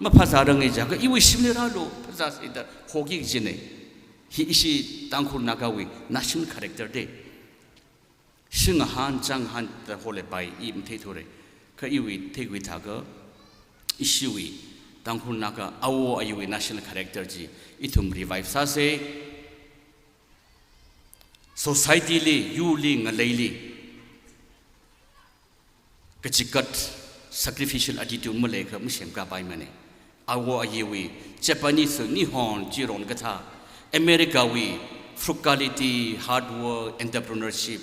Maphāzārange jiakha iwui shimli rālu, phāzāsei da hoki kajinei. Hi ishi Tangkhul Nagawui national character te. Shingahān, chāngahān da holeipai i matheithurei. Kha iwui theikhui thākha, ishiwui Tangkhul Naga awo ayiwui national character chi ithum revive sāsei. Society li, yurli, ngaleili kachigat sacrificial attitude maleiakha masemkapaimanei. Awo ayiwui, Japanese Nihon chi ron kathā, America wui Frugality, hard work, entrepreneurship,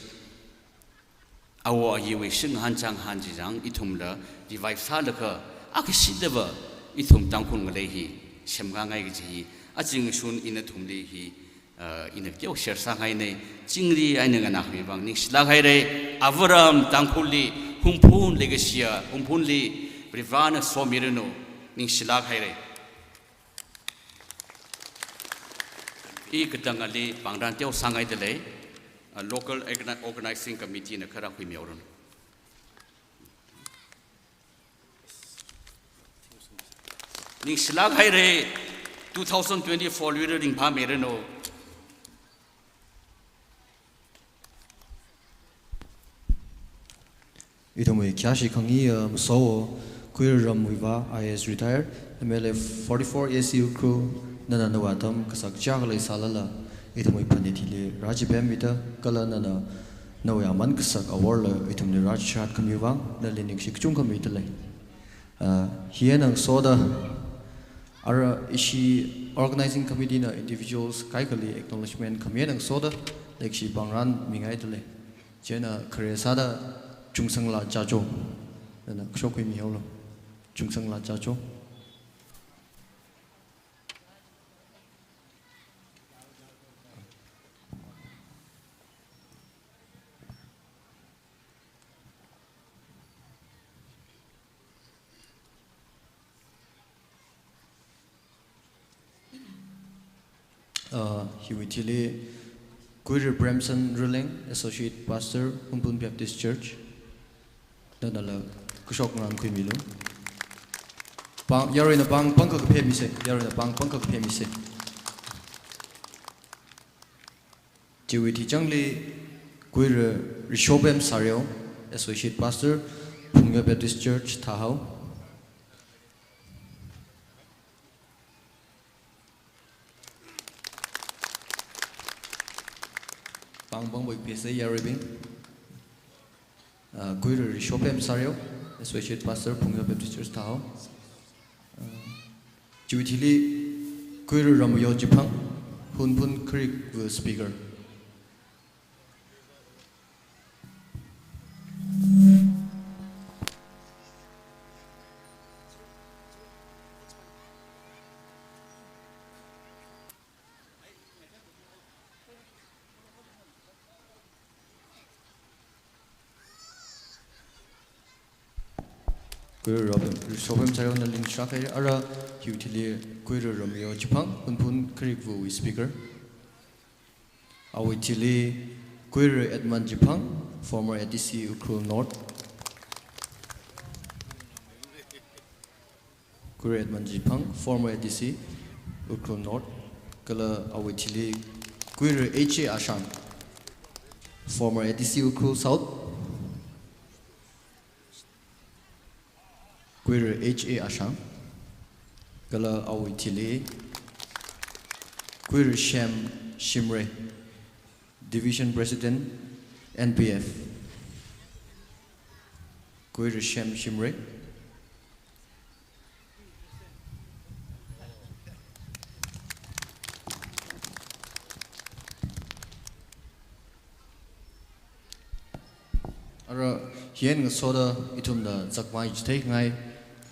awo ayiwui shing han chang han chi chang ithumla revive sālaga, akashidava ithum Tangkhul ngalei hi semkhangai kaji hi, azingshun ina nathumli hi, uh, ina teo share sāngainei. Chingri eina nganākhami vang ningshilāk hairei. Avaram Tangkhulli Hungphun leikashiya Hungphunli Varivarana somiranu. Ningshilāk hairei. I katangali pāngran teo sāngaidalei, uh, local organi-, organizing committee na kharā khuimihaoranu. Ningshilāk hairei, two thousand twenty-four luira ringphāmiranu. Ithumwui khayāshi khangayi, uh, Masowo Kuiramwui vā, I A S retired, M L A forty-four A C Ukhrul, nana nawui atam kasak chākhalei sālala, ithumwui phanit hili rāchipemmida, kala nana nawui aman kasak aworla ithumli rāchishat khami vang, nali ningshi kachungkha midalei. Uh, hi eina ngasoda, ara ishi organizing committee na individuals kaikhali acknowledgement khami eina ngasoda, leikashi pāngran mingaidalei. Chieina khare sāda Chungsangla Chacho, nana kashok khuimihaolu. Chungsangla Chacho. Uh, hiwui thili Kuira Premson Ruleng, Associate Pastor, Hungphun Baptist Church, nanala kashok ngarān khuimilu. Pāng, yaruina pāng pangkha kaphā misei, yaruina pāng pangkha kaphā misei. Chiwui thichanli Kuira Rishopem Sareo, Associate Pastor, Phungyo Baptist Church, Thahao. Pāng pangvai phāsei yaruibing. Uh, Kuira Rishopem Sareo, Associate Pastor, Phungyo Baptist Church, Thahao. Uh, chiwui thili Kuira Ramayo Chiphang, Hungphun Kharikva Speaker. Kuira Rishopem Sareona ningshilāk haira, ara hiwui thili Kuira Ramayo Chiphang, Hungphun Kharikva wui speaker. Awui thili Kuira Edmund Chiphang, former A D C Ukhrul North. Kuira Edmund Chiphang, former A D C, Ukhrul North, kala awui thili Kuira H A Ashang, former A D C Ukhrul South, Kuira H A Ashang, kala awui thili Kuira Shem Shimray, Division President, N P F, Kuira Shem Shimray. Ara, hi eina ngasoda ithumna zakmai chitheikhangai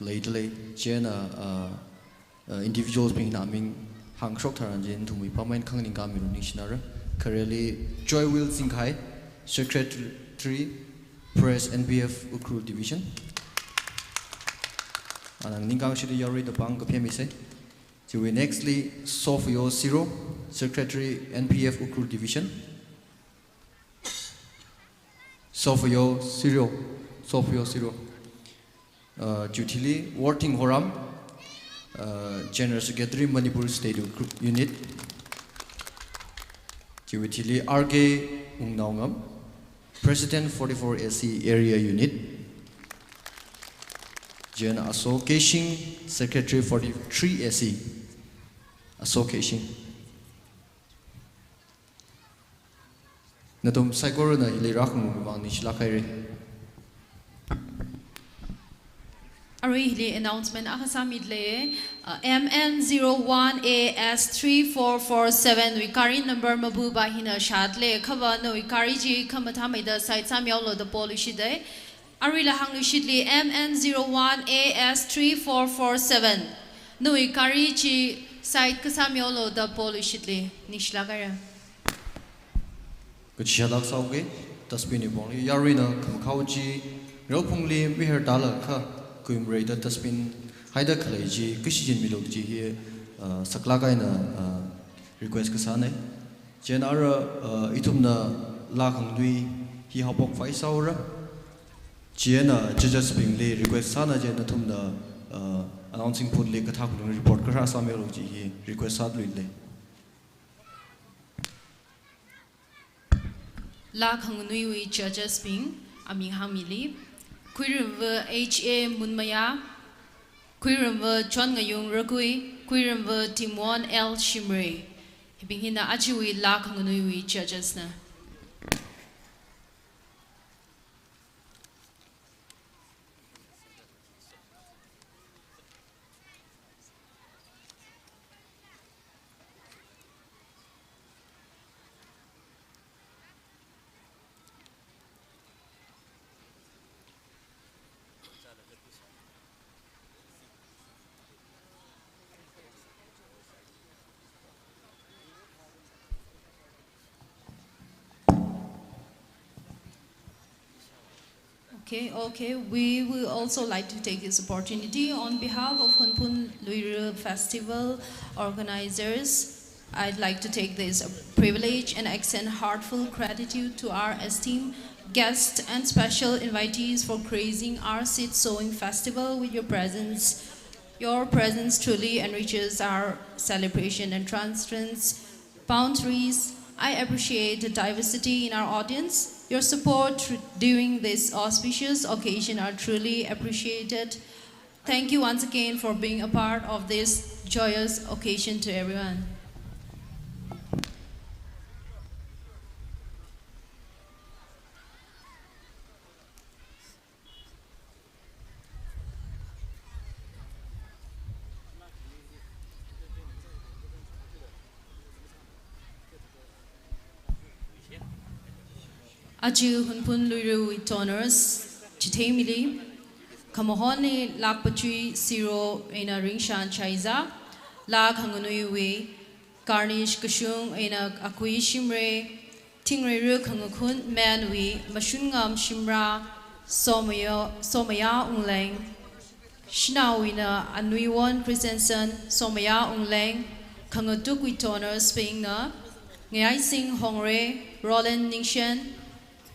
leidalei, chieina, ah, ah, individuals bingna aming hāngshok tharan chieina ithumwui pāmei khanganing kami ningshinara. Khareli Joywell Zingkhai, Secretary, Press, N P F Ukhrul Division. Ana nganingkashida yaruida pāng kaphā misei. Chiwui nextly Sofio Siro, Secretary, N P F Ukhrul Division. Sofio Siro, Sofio Siro. Uh, chiwui thili Worthing Horam, uh, General Secretary, Manipur State Ukhrul Unit. Chiwui thili R K Wungnaongam, President, forty-four A C Area Unit. Chieina Aso Keishing, Secretary, forty-three A C. Aso Keishing. Nathum saikorana hili rākhangarum vang ningshilāk haira. Arui hili announcement akha sāmidalei, uh, M N zero one A S three four four seven wui gari number mabuba hina shālei, kha nawui gari chi khamathāmeida side sāmihaolu da poluishitdei. Aruila hāngluishitli M N zero one A S three four four seven. Nawui gari chi side kasāmihaolu da poluishitli. Ningshilāk haira. Kachishālāk sāuge, dustbin wui pongli, yaruina khamakhao chi, raophungli miher tālakha, kuimreida dustbin haida khalei chi, kashichinmilu kaji hi, uh, saklāk eina, uh, request kasānei. Chieina ara, uh, ithumna laa khanganui hi haophok phai sāura. Chieina judges bingli request sāna chieina nathumna, uh, announcing booth li kathak lung report kharā sāmihaolu kaji hi request sāluilei. Laa khanganuiwui judges bing, aming hāngmili. Khuiramva H A Munmaya, Khuiramva Chongayung Rakui, Khuiramva Timwon L Shimray. Hibing hina ajawui laa khanganuiwui judges na. Okay, okay. We will also like to take this opportunity on behalf of Hunphun Luira Festival organizers. I'd like to take this privilege and extend heartfelt gratitude to our esteemed guests and special invitees for gracing our seed sowing festival with your presence. Your presence truly enriches our celebration and transcends boundaries. I appreciate the diversity in our audience. Your support tr-, during this auspicious occasion are truly appreciated. Thank you once again for being a part of this joyous occasion to everyone. Aja Hunphun Luirawui donors chitheimili, khamahonli Lakpachui Siro eina Ringshan Shaiza, laa khanganuiwui Garnish Kashung eina Akui Shimray, Thingreira Khangakhun Menwui Mashungam Shimrah, Somaya, Somaya Ungleng, Shanaowuina Anuiwon Christensen, Somaya Ungleng, Khangatukwui donors bingna, Ngayaising Hongre, Roland Ningshen,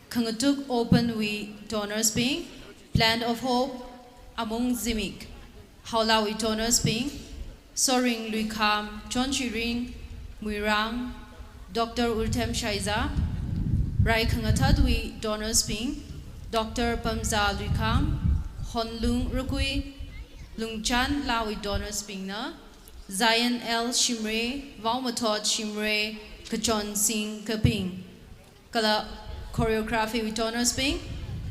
Khangatuk Open wui donors bing, Plant of Hope, Amung Zimik, Haolawui donors bing, Soring Luikham, John Chiring, Muirang, Doctor Ulthem Shaiza, Rai Khangathatwui donors bing, Doctor Pamza Luikham, Honlung Rukui, Lungchan Lawui donors bingna, Zion L Shimray, Vaomathot Shimray, Kachon Singh Kaping. Kala choreography wui donors bing,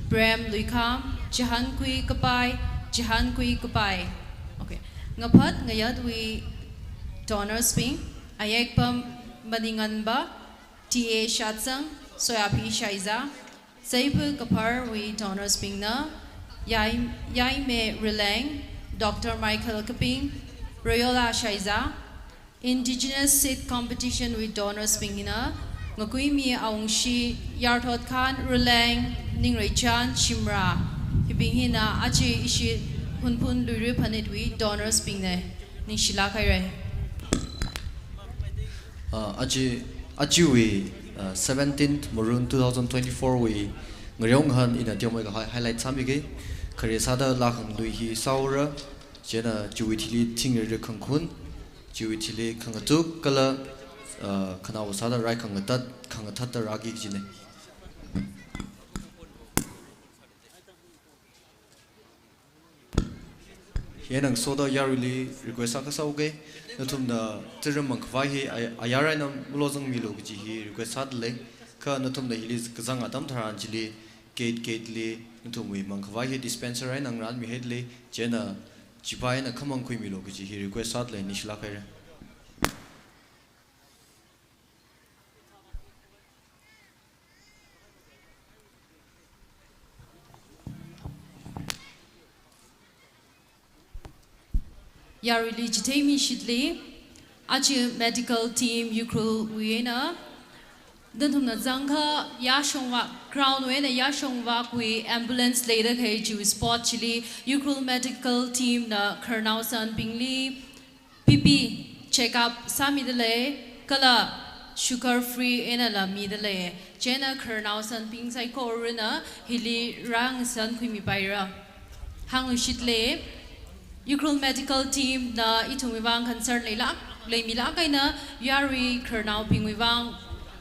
Prem Luikham, Chihankui Kapai, Chihankui Kapai. Okay. Ngaphat Ngayatwui donors bing, Ayekpam Maninganba, T A Shatsang, Soyaphi Shaiza, Seipu Kapharwui donors bingna, Yai, Yaime Rileng, Doctor Michael Kaping, Royola Shaiza, Indigenous Seed Competition wui donors bingna, Ngakuimi Aungshi, Yarthot Khan Ruleng, Ningreichan Shimrah. Hibing hina aja ishi Hunphun Luira Phanitwui donors bingna. Ningshilāk haira. Uh, aja, ajawui, uh, seventeenth Morung two thousand twenty-four wui ngareongahan ina teomeikha hi-, highlight sāmige. Khare sāda laa khanganui hi sāura, chieina chiwui thili Thingreira Khangakhun, chiwui thili Khangatuk kala, uh, khanao sāda Rai Khangathat, Khangathatta rāki kajina. Hieina ngasoda yaruili request akha sāuge, nathumna tara̱ mangkhavai hi ay-, ayar eina malozangmilu kaji hi request sādalei, kha nathumna hili kazang atam tharan chili gate gate li nathumwui mangkhavai hi dispenser eina ngarānmihaida lei, chieina chipa eina khamang khuimilu kaji hi request sāda lei, ningshilāk haira. Yaruili chitheimi shitli, aja medical team Ukhrulwui eina, nathumna zangkha yāshongvā, ground wui eina yāshongvākwui ambulance leida kahai chiwui spot chili, Ukhrul medical team na khararnao sanbingli B P check up sāmida lei, kala sugar free einala mida lei. Chieina khararnao sanbing saikorana hili rāngasankhuimipaira. Hāngluishit lei, Ukhrul medical team na ithumwui vang concern leilāk, leimilāk eina yarui khararnaobingwui vang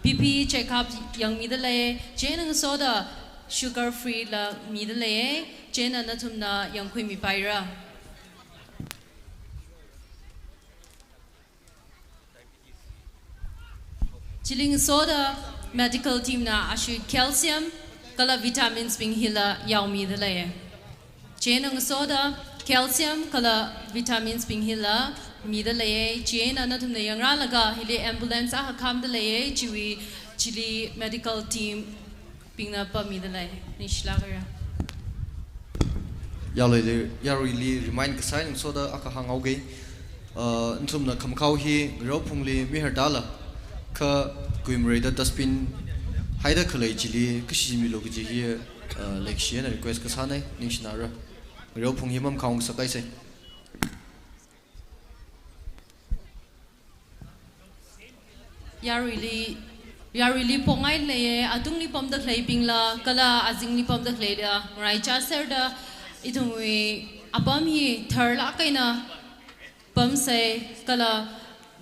B P check up yangmida lei, chieina ngasoda sugar free la mida lei, chieina nathumna yangkhuimipaira. Chili ngasoda medical team na ashi calcium kala vitamins bing hila yaomida lei. Chieina ngasoda calcium kala vitamins bing hila mida lei. Chieina nathumna yangrālaga hili ambulance akha khamda lei. Chiwui chili medical team bingna pāmida lei. Ningshilāk haira. Yaruili, yaruili remind kasā eina ngasoda akha hānghaoga. Uh, nathumna khamakhao hi ngareophungli mihartāla, kha kuimareida dustbin haida khalei chili kashichinmilu kaji hi, uh, leikashi eina request kasāna, ningshinara. Ngareophung hi mamakhaongasak haisa. Yaruili, yaruili pongai leiya, atungli pamda khaleibingla, kala azingli pamda khaleila, ngaraichā serda, ithumwui apam hi tharlāk eina pamsa, kala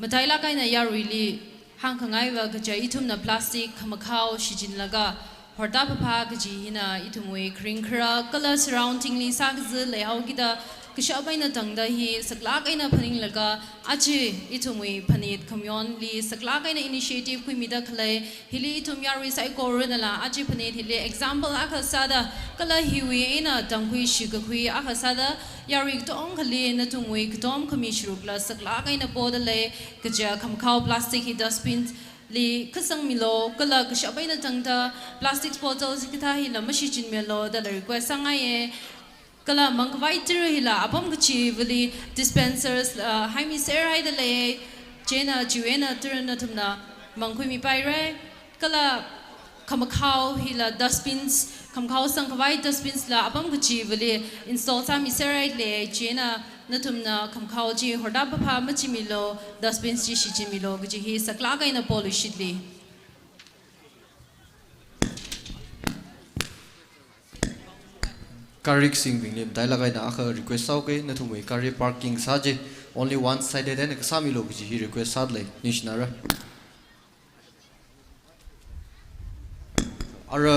matailāk eina yaruili hāngkhangaiva kaja ithumna plastic khamakhao shichinlaga, horda phapha kaji hina ithumwui kharing kharak kala surrounding li sākaza leihaokida kashap eina tangda hi saklāk eina phaninglaga aja ithumwui phanit khamayonli saklāk eina initiative khuimida khalei hili ithum yarui saikoranala aja phanit hili example akha sāda kala hiwui eina tamkhui shikakhui akha sāda yarui katongkhali nathumwui katom khami sharukla saklāk eina poda lei kaja khamakhao plastic hi dustbin li khasangmilu, kala kashap eina tangda plastic bottle chikathā hila mashichinmilu dala request sāngaiya. Kala mangkhavai tara hila apam kachivali dispensers, uh, haimiser haida lei, chieina chiwui eina tara nathumna mangkhuimipaira. Kala khamakhao hila dustbins, khamakhao sangkhavai dustbins la apam kachivali install sāmiser haida lei, chieina nathumna khamakhao chi horda phapha machimilu, dustbins chi shichinmilu kaji hi saklāk eina poluishit lei. Gari kasingbingli matailāk eina akha request sāhaoga, nathumwui gari parking sā chi only one sided eina kasāmilu kaji hi request sāda lei, ningshinara. Ara,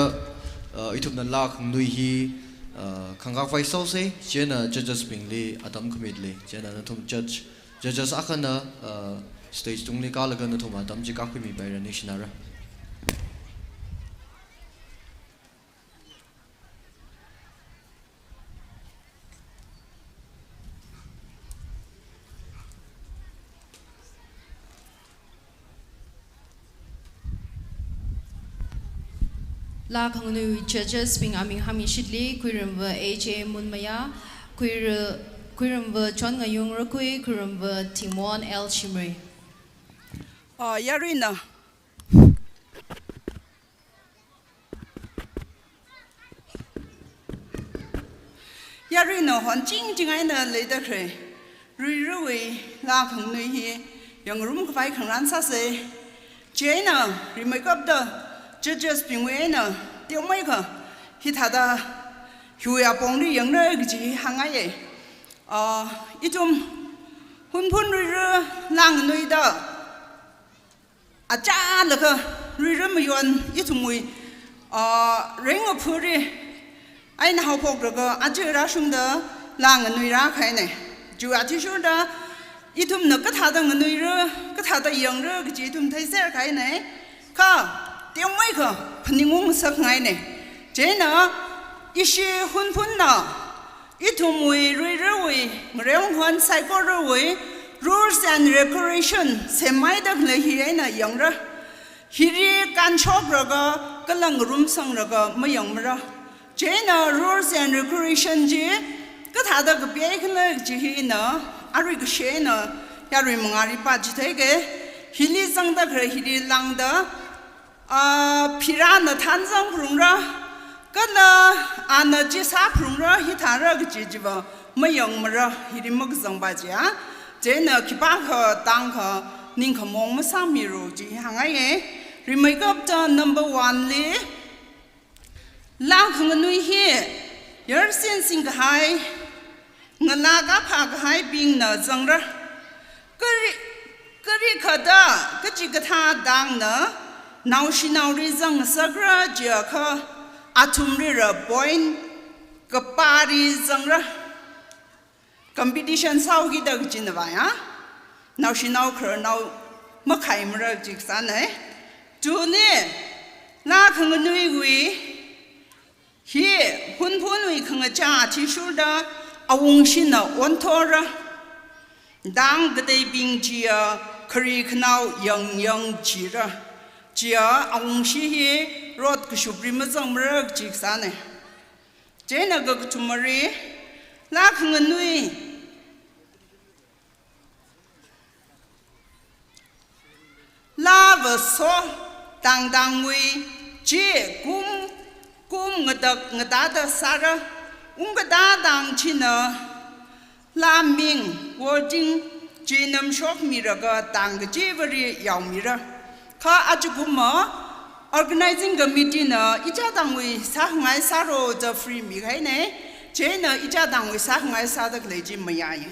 uh, ithumna laa khanganui hi, uh, khangkakvai sāhaosa, chieina judges bingli atam khamida lei, chieina nathum judge, judges akhana, uh, stage tungli kālaga nathum atam chi kākhuimipaira, ningshinara. Laa khanganui judges bing aming hāngmishit lei, Khuiramva H A Munmaya, Khuira-, Khuiramva Chongayung Rakui, Khuiramva Thingmon L Shimray. Ah, yaruina. Yaruina honchingching eina leida khalei Ruirawui laa khanganui hi yangngarum khavai khangarān sāsa. Chieina rimeikapta judges bingwui eina teomeikha hithāda hiwui apongli yangra kaji hāngngaiya. Ah, ithum Hunphun Ruira laa khanganuida achālakha Ruira mayon ithumwui, ah, ringkaphāli eina haophokraga aja rāshungda laa khanganui rākahaina. Chiwui athishurda ithumna kathāda nganuira, kathāda yangra kaji ithum theiser kahaina. Kha teomeikha phaningung ngasakngaina. Chieina ishi Hunphunna ithumwui ruirarwui, ngareonghon saikorawui rules and regulation semhaida khalei hi eina yangra. Hili kanshokraga kala ngarumsangraga mayangmara. Chieina rules and regulation chi kathāda kapihaikhala kaji hi ina arui kashena yarui mangāli pāchitheike. Hili zangda khalei hili lāngda, ah, phirāna thanzang phalungra, kala ana chi sāphalungra, hithāra kaji chiva mayangmara, hili makazangpa chiya. Chieina khipākha tangkha ningkhamong masāmilu chi hāngngaiye. Rimeikapta number one li, laa khanganui hi yarsin singkahai, ngalā kaphā kahaibingna zangra. Kari, kari khada kachikathā tangna naoshinaoli zangsakra jiakha, athumlila point kapāli zangra. Competition sāhaokida kajina vaya. Naoshinao khararnao makhaimara kaji kasāna. Tuni laa khanganuiwui hi Hunphunwui khangachā athishurda awungshina onthora. Tang kateibing chiya khari khanao yangyang chira. Chiya awungshi hi rot kashupli mazangmara kaji kasāna. Chieina kakathumali, laa khanganui laa vaso tangtangwui chi kum, kum ngatak ngatāda sāra. Ungkatā tang china laa ming, wording chi namshokmilaga tang kachivali yaomira. Kha ajakumma organizing committee na ichā tangwui sāngai sālu da free mikahaina. Chieina ichā tangwui sāngai sāda khalei chi mayāya.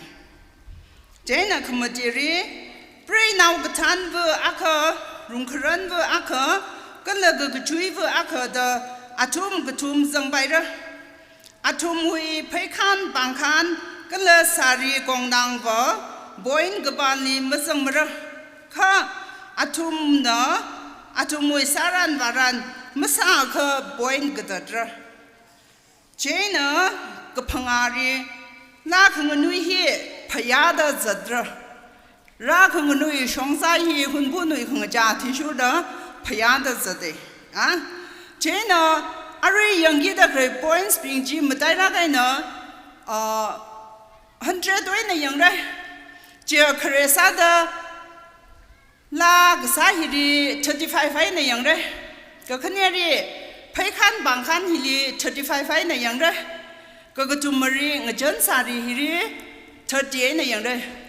Chieina khamateli, preinao kathānva akha, rungkharanva akha, kala kakachuiva akha da athum kathum zangpaira. Athumwui pheikhan pangkhan kala sari kongdangva point kapāli mazangmara. Kha athumna athumwui sāran vāran masākha point katatra. Chieina kaphangāli, laa khanganui hi phayāda zatra. Laa khanganui shongza hi Hunphunwui khangachā athishurda phayāda zata. A? Chieina arui yangkida khalei points bing chi matailāk eina, ah, hundred eina yangra. Chiya khare sāda laa kasā hili thirty-five eina yangra. Kakhaneli pheikhan pangkhan hili thirty-five eina yangra. Kakathumali ngachān sāli hili thirty eina yangra.